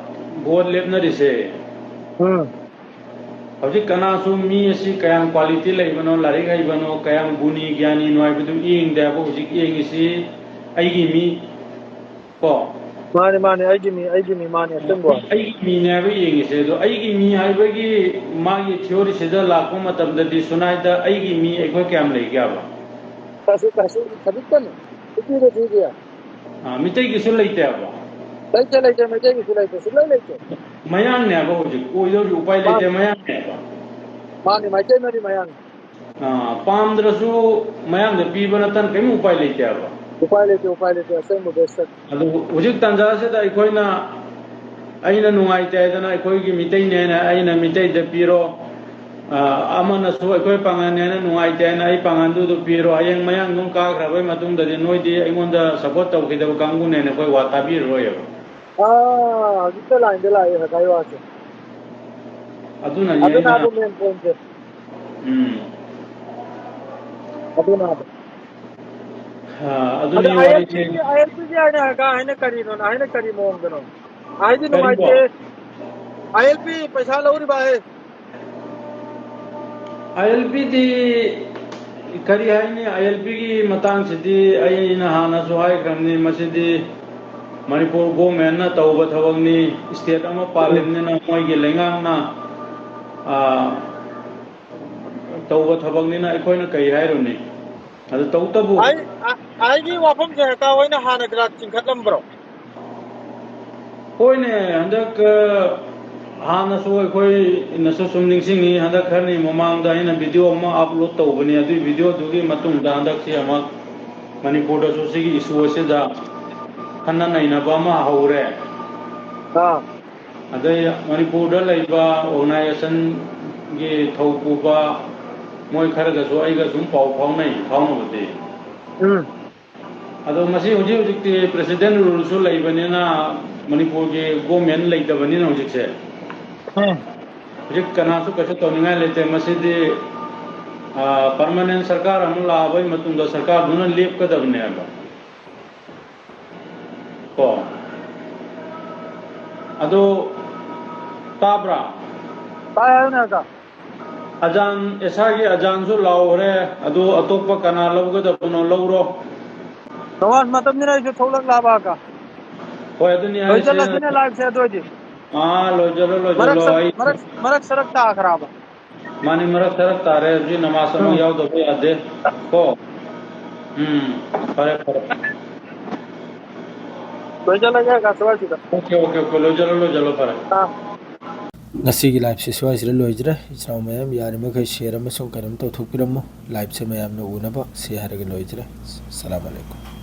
ꯚꯣꯠ ꯂꯦꯞꯅꯔꯤꯁꯦ, ꯎꯝ꯫ ꯍꯧꯖꯤꯛ ꯀꯅꯥꯁꯨ ꯃꯤ ꯑꯁꯤ ꯀꯌꯥꯝ ꯀ꯭ꯋꯥꯂꯤꯇꯤ ꯂꯩꯕꯅꯣ, ꯂꯥꯏꯔꯤꯛ ꯍꯩꯕꯅꯣ, ꯀꯌꯥꯝ ꯒꯨꯅꯤ ꯒ꯭ꯌꯥꯅꯤꯅꯣ ꯍꯥꯏꯕꯗꯨ ꯌꯦꯡꯗꯦ ꯍꯥꯏꯕ꯫ ꯍꯧꯖꯤꯛ ꯌꯦꯡꯉꯤꯁꯤ ꯑꯩꯒꯤ ꯃꯤ ꯀꯣ꯫ ꯃꯥꯅꯦ, ꯃꯥꯅꯦ, ꯑꯩꯒꯤ ꯃꯤ, ꯑꯩꯒꯤ ꯃꯤ, ꯃꯥꯅꯦ, ꯑꯆꯨꯝꯕ ꯋꯥꯅꯤ꯫ ꯑꯩꯒꯤ ꯃꯤꯅꯦ ꯍꯥꯏꯕ ꯌꯦꯡꯉꯤꯁꯦ꯫ ꯑꯗꯣ ꯑꯩꯒꯤ ꯃꯤ ꯍꯥꯏꯕꯒꯤ ꯃꯥꯒꯤ ꯊꯤꯑꯣꯔꯤꯁꯤꯗ ꯂꯥꯛꯄ ꯃꯇꯝꯗꯗꯤ ꯁꯨꯅꯥꯏꯗ ꯑꯩꯒꯤ ꯃꯤ ꯑꯩꯈꯣꯏ ꯀꯌꯥꯝ ꯂꯩꯒꯦꯕ? ꯀꯩꯁꯨ, ꯀꯩꯁꯨ, ꯈꯖꯤꯛꯇꯅꯤ꯫ ꯅꯨꯄꯤꯗ ꯊꯤꯗꯦ꯫ ꯑ, ꯃꯤꯇꯩꯒꯤꯁꯨ ꯂꯩꯇꯦꯕ? ꯂꯩꯇꯦ, ꯂꯩꯇꯦ, ꯃꯩꯇꯩꯒꯤꯁꯨ ꯂꯩꯇꯦ, ꯁꯨꯡꯂꯩ ꯂꯩꯇꯦ꯫ ꯃꯌꯥꯡꯅꯦꯕ ꯍꯧꯖꯤꯛ ꯑꯣꯏꯗꯧꯔꯤ, ꯎꯄꯥꯏ ꯂꯩꯇꯦ, ꯃꯥꯅꯤ꯫ ꯃꯌꯥꯡꯅꯦꯕ꯫ ꯃꯥꯅꯤ, ꯃꯩꯇꯩꯅꯗꯤ ꯃꯌꯥꯡ꯫ ꯑ, ꯄꯥꯝꯗ꯭ꯔꯁꯨ ꯃꯌꯥꯡꯗ ꯄꯤꯕ ꯅꯠꯇꯅ ꯀꯔꯤꯝ ꯎꯄꯥꯏ ꯂꯩꯇꯦꯕ꯫ ꯎꯄꯥꯏ ꯂꯩꯇꯦ, ꯎꯄꯥꯏ ꯂꯩꯇꯦ, ꯑꯁꯦꯡꯕ ꯕꯦꯁꯇ꯫ ꯑꯗꯨ ꯍꯧꯖꯤꯛ ꯇꯥꯟꯖꯥꯁꯤꯗ ꯑꯩꯈꯣꯏꯅ, ꯑꯩꯅ ꯅꯨꯡꯉꯥꯏꯇꯦ ꯍꯥꯏꯗꯅ ꯑꯩꯈꯣꯏꯒꯤ ꯃꯤꯇꯩꯅꯦꯅ ꯑꯩꯅ ꯃꯤꯇꯩꯗ ꯄꯤꯔꯣ, ꯑ, ꯑꯃꯅꯁꯨ ꯑꯩꯈꯣꯏ ꯄꯥꯡꯒꯜꯅꯦꯅ ꯅꯨꯡꯉꯥꯏꯇꯦ ꯍꯥꯏꯅ ꯑꯩ ꯄꯥꯡꯒꯜꯗꯨꯗ ꯄꯤꯔꯣ, ꯍꯌꯦꯡ ꯃꯌꯥꯡ ꯑꯗꯨꯝ ꯀꯥꯈ꯭ꯔꯕꯩ ꯃꯇꯨꯡꯗꯗꯤ ꯅꯣꯏꯗꯤ ꯑꯩꯉꯣꯟꯗ ꯁꯞꯄꯣꯔꯠ ꯇꯧꯈꯤꯗꯕ ꯀꯥꯡꯕꯨꯅꯦꯅ ꯑꯩꯈꯣꯏ ꯋꯥ ꯇꯥꯕꯤꯔꯔꯣꯏꯕ꯫ ꯑꯥ, ꯍꯧꯖꯤꯛꯇ ꯂꯥꯏꯟꯗ ꯂꯥꯛꯑꯦ ꯉꯁꯥꯏ ꯋꯥꯁꯦ꯫ ꯑꯗꯨꯅꯅꯤ ꯑꯩꯅ ꯑꯗꯨꯅꯕꯨ ꯃꯦꯟ ꯄꯣꯏꯟꯁꯦ꯫ ꯎꯝ꯫ ꯑꯗꯨꯅꯕꯨ꯫ ꯑ, ꯑꯗ ꯑꯗꯨꯅꯤ ꯑꯥꯏ ꯑꯦꯜ ꯋꯥꯔꯤꯁꯦ꯫ ꯄꯤꯒꯤ, ꯑꯥꯏ ꯑꯦꯜ ꯄꯤꯒꯤ ꯍꯥꯏꯅ ꯍꯥꯏꯅ ꯀꯔꯤꯅꯣ? ꯍꯥꯏꯅ ꯀꯔꯤ ꯃꯑꯣꯡꯗꯅꯣ? ꯍꯥꯏꯗꯤ ꯀꯔꯤꯕꯣ? ꯅꯨꯡꯉꯥꯏꯇꯦ꯫ ꯑꯥꯏ ꯑꯦꯜ ꯄꯤ ꯄꯩꯁꯥ ꯂꯧꯔꯤꯕ ꯍꯥꯏ꯫ ꯑꯥꯏ ꯑꯦꯜ ꯄꯤꯗꯤ ꯀꯔꯤ ꯍꯥꯏꯅꯤ? ꯑꯥꯏ ꯑꯦꯜ ꯄꯤꯒꯤ ꯃꯇꯥꯡꯁꯤꯗꯤ ꯑꯩꯅ ꯍꯥꯟꯅꯁꯨ ꯍꯥꯏꯈ꯭ꯔꯕꯅꯤ, ꯃꯁꯤꯗꯤ ꯃꯅꯤꯄꯨꯔ ꯒꯣꯔꯃꯦꯟꯅ ꯇꯧꯕ ꯊꯕꯛꯅꯤ꯫ ꯏꯁꯇꯦꯠ ꯑꯃ ꯄꯥꯜꯂꯤꯕꯅꯤꯅ ꯃꯣꯏꯒꯤ ꯂꯩꯉꯥꯛꯅ, ꯑ, ꯇꯧꯕ ꯊꯕꯛꯅꯤꯅ ꯑꯩꯈꯣꯏꯅ ꯀꯔꯤ ꯍꯥꯏꯔꯨꯅꯤ? ꯑꯗꯨ ꯇꯧꯇꯕꯨ꯫ ꯑꯩ, ꯑ-, ꯑꯩꯒꯤ ꯋꯥꯐꯝꯁꯦ ꯍꯦꯛꯇ ꯑꯣꯏꯅ ꯍꯥꯟꯅ ꯈꯔ ꯆꯤꯡꯈꯠꯂꯝꯕ꯭ꯔꯣ? ꯍꯣꯏꯅꯦ, ꯍꯟꯗꯛ, ꯑ, ꯍꯥꯟꯅꯁꯨ ꯑꯩꯈꯣꯏꯅꯁꯨ ꯁꯨꯝ ꯅꯤꯡꯁꯤꯡꯉꯤ, ꯍꯟꯗꯛ ꯈꯔꯅꯤ ꯃꯃꯥꯡꯗ ꯑꯩꯅ ꯚꯤꯗꯤꯑꯣ ꯑꯃ ꯑꯞꯂꯣꯗ ꯇꯧꯕꯅꯤ꯫ ꯑꯗꯨꯒꯤ ꯚꯤꯗꯤꯑꯣꯗꯨꯒꯤ ꯃꯇꯨꯡꯗ ꯍꯟꯗꯛꯁꯤ ꯑꯃꯨꯛ ꯃꯅꯤꯄꯨꯔꯗꯁꯨ ꯁꯤꯒꯤ ꯏꯁꯨ ꯑꯁꯤꯗ ꯈꯟꯅ ꯅꯩꯅꯕ ꯑꯃ ꯍꯧꯔꯦ꯫ ꯑꯥ꯫ ꯑꯗꯩ ꯃꯅꯤꯄꯨꯔꯗ ꯂꯩꯕ ꯑꯣꯔꯒꯅꯥꯏꯖꯦꯁꯟꯒꯤ ꯊꯧ ꯄꯨꯕ ꯃꯣꯏ ꯈꯔꯒꯁꯨ ꯑꯩꯒ ꯁꯨꯝ ꯄꯥꯎ ꯐꯥꯎꯅꯩ, ꯐꯥꯎꯅꯕꯗꯤ꯫ ꯎꯝ ꯑꯗꯣ ꯃꯁꯤ ꯍꯧꯖꯤꯛ ꯍꯧꯖꯤꯛꯇꯤ president rule ꯁꯨ ꯂꯩꯕꯅꯤꯅ, ꯃꯅꯤꯄꯨꯔꯒꯤ government ꯂꯩꯇꯕꯅꯤꯅ ꯍꯧꯖꯤꯛꯁꯦ, ꯎꯝ ꯍꯧꯖꯤꯛ ꯀꯅꯥꯁꯨ ꯀꯩꯁꯨ ꯇꯧꯅꯤꯡꯉꯥꯏ ꯂꯩꯇꯦ꯫ ꯃꯁꯤꯗꯤ, ꯑ, permanent ꯁꯔꯀꯥꯔ ꯑꯃ ꯂꯥꯛꯑꯕꯒꯤ ꯃꯇꯨꯡꯗ ꯁꯔꯀꯥꯔꯗꯨꯅ ꯂꯦꯞꯀꯗꯕꯅꯦꯕ꯫ ꯀꯣ꯫ ꯑꯗꯣ, ꯇꯥꯕ꯭ꯔꯥ? ꯇꯥꯏ ꯍꯥꯏꯌꯨꯅꯦ ꯑꯀꯥ꯫ ꯑꯖꯥꯟ, ꯏꯁꯥꯒꯤ ꯑꯖꯥꯟꯁꯨ ꯂꯥꯎꯈ꯭ꯔꯦ꯫ ꯑꯗꯨ ꯑꯇꯣꯞꯄ ꯀꯅꯥ ꯂꯧꯒꯗꯕꯅꯣ ꯂꯧꯔꯣ꯫ ꯅꯋꯥꯖ ꯃꯇꯝꯅꯤꯅ ꯑꯩꯁꯨ ꯊꯣꯛꯂꯛꯂꯕ ꯑꯀꯥ꯫ ꯍꯣꯏ, ꯑꯗꯨꯅꯤ ꯍꯥꯏꯁꯦ꯫ ꯂꯣꯏꯁꯤꯜꯂꯁꯤꯅꯦ live ꯁꯦ ꯑꯗꯨ ꯑꯣꯏꯗꯤ꯫ ꯑꯥ, ꯂꯣꯏꯖꯜꯂꯣ, ꯃꯔꯛ ꯂꯣꯏꯖꯜꯂꯣ꯫ ꯁꯔ- ꯑꯩ ꯃꯔꯛ ꯃꯔꯛ ꯁꯔꯛ ꯇꯥꯈ꯭ꯔꯕ꯫ ꯃꯥꯅꯤ, ꯃꯔꯛ ꯁꯔꯛ ꯇꯥꯔꯦ꯫ ꯍꯧꯖꯤꯛ ꯅꯃꯥꯖ ꯑꯃꯨꯛ ꯎꯝ꯫ ꯌꯥꯎꯗꯕ ꯌꯥꯗꯦ꯫ ꯀꯣ꯫ ꯎꯝ, ꯐꯔꯦ, ꯐꯔꯦ꯫ ꯂꯣꯏꯁꯤꯜꯂꯒꯦ ꯑꯀꯥ ꯁ꯭ꯋꯥꯏꯁꯤꯗ꯫ Okay, okay, okay, ꯂꯣꯏꯖꯜꯂꯣ, ꯂꯣꯏꯖꯜꯂꯣ, ꯐꯔꯦ꯫ ꯑꯥ꯫ ꯉꯁꯤꯒꯤ live ꯁꯤ ꯁ꯭ꯋꯥꯏꯁꯤꯗ ꯂꯣꯏꯖꯔꯦ꯫ ꯏꯆꯤꯟ ꯏꯅꯥꯎ ꯃꯌꯥꯝ, ꯌꯥꯔꯤꯃꯈꯩ share ꯑꯃꯁꯨꯡ ꯀꯩꯅꯣꯝ ꯇꯧꯊꯣꯛꯄꯤꯔꯝꯃꯨ꯫ Live ꯁꯦ ꯃꯌꯥꯝꯅ ꯎꯅꯕ ꯁꯤ ꯍꯥꯏꯔꯒ ꯂꯣꯏꯖꯔꯦ꯫ ꯑꯁꯂꯥꯃꯨ ꯑꯂꯥꯏꯀꯨꯝ꯫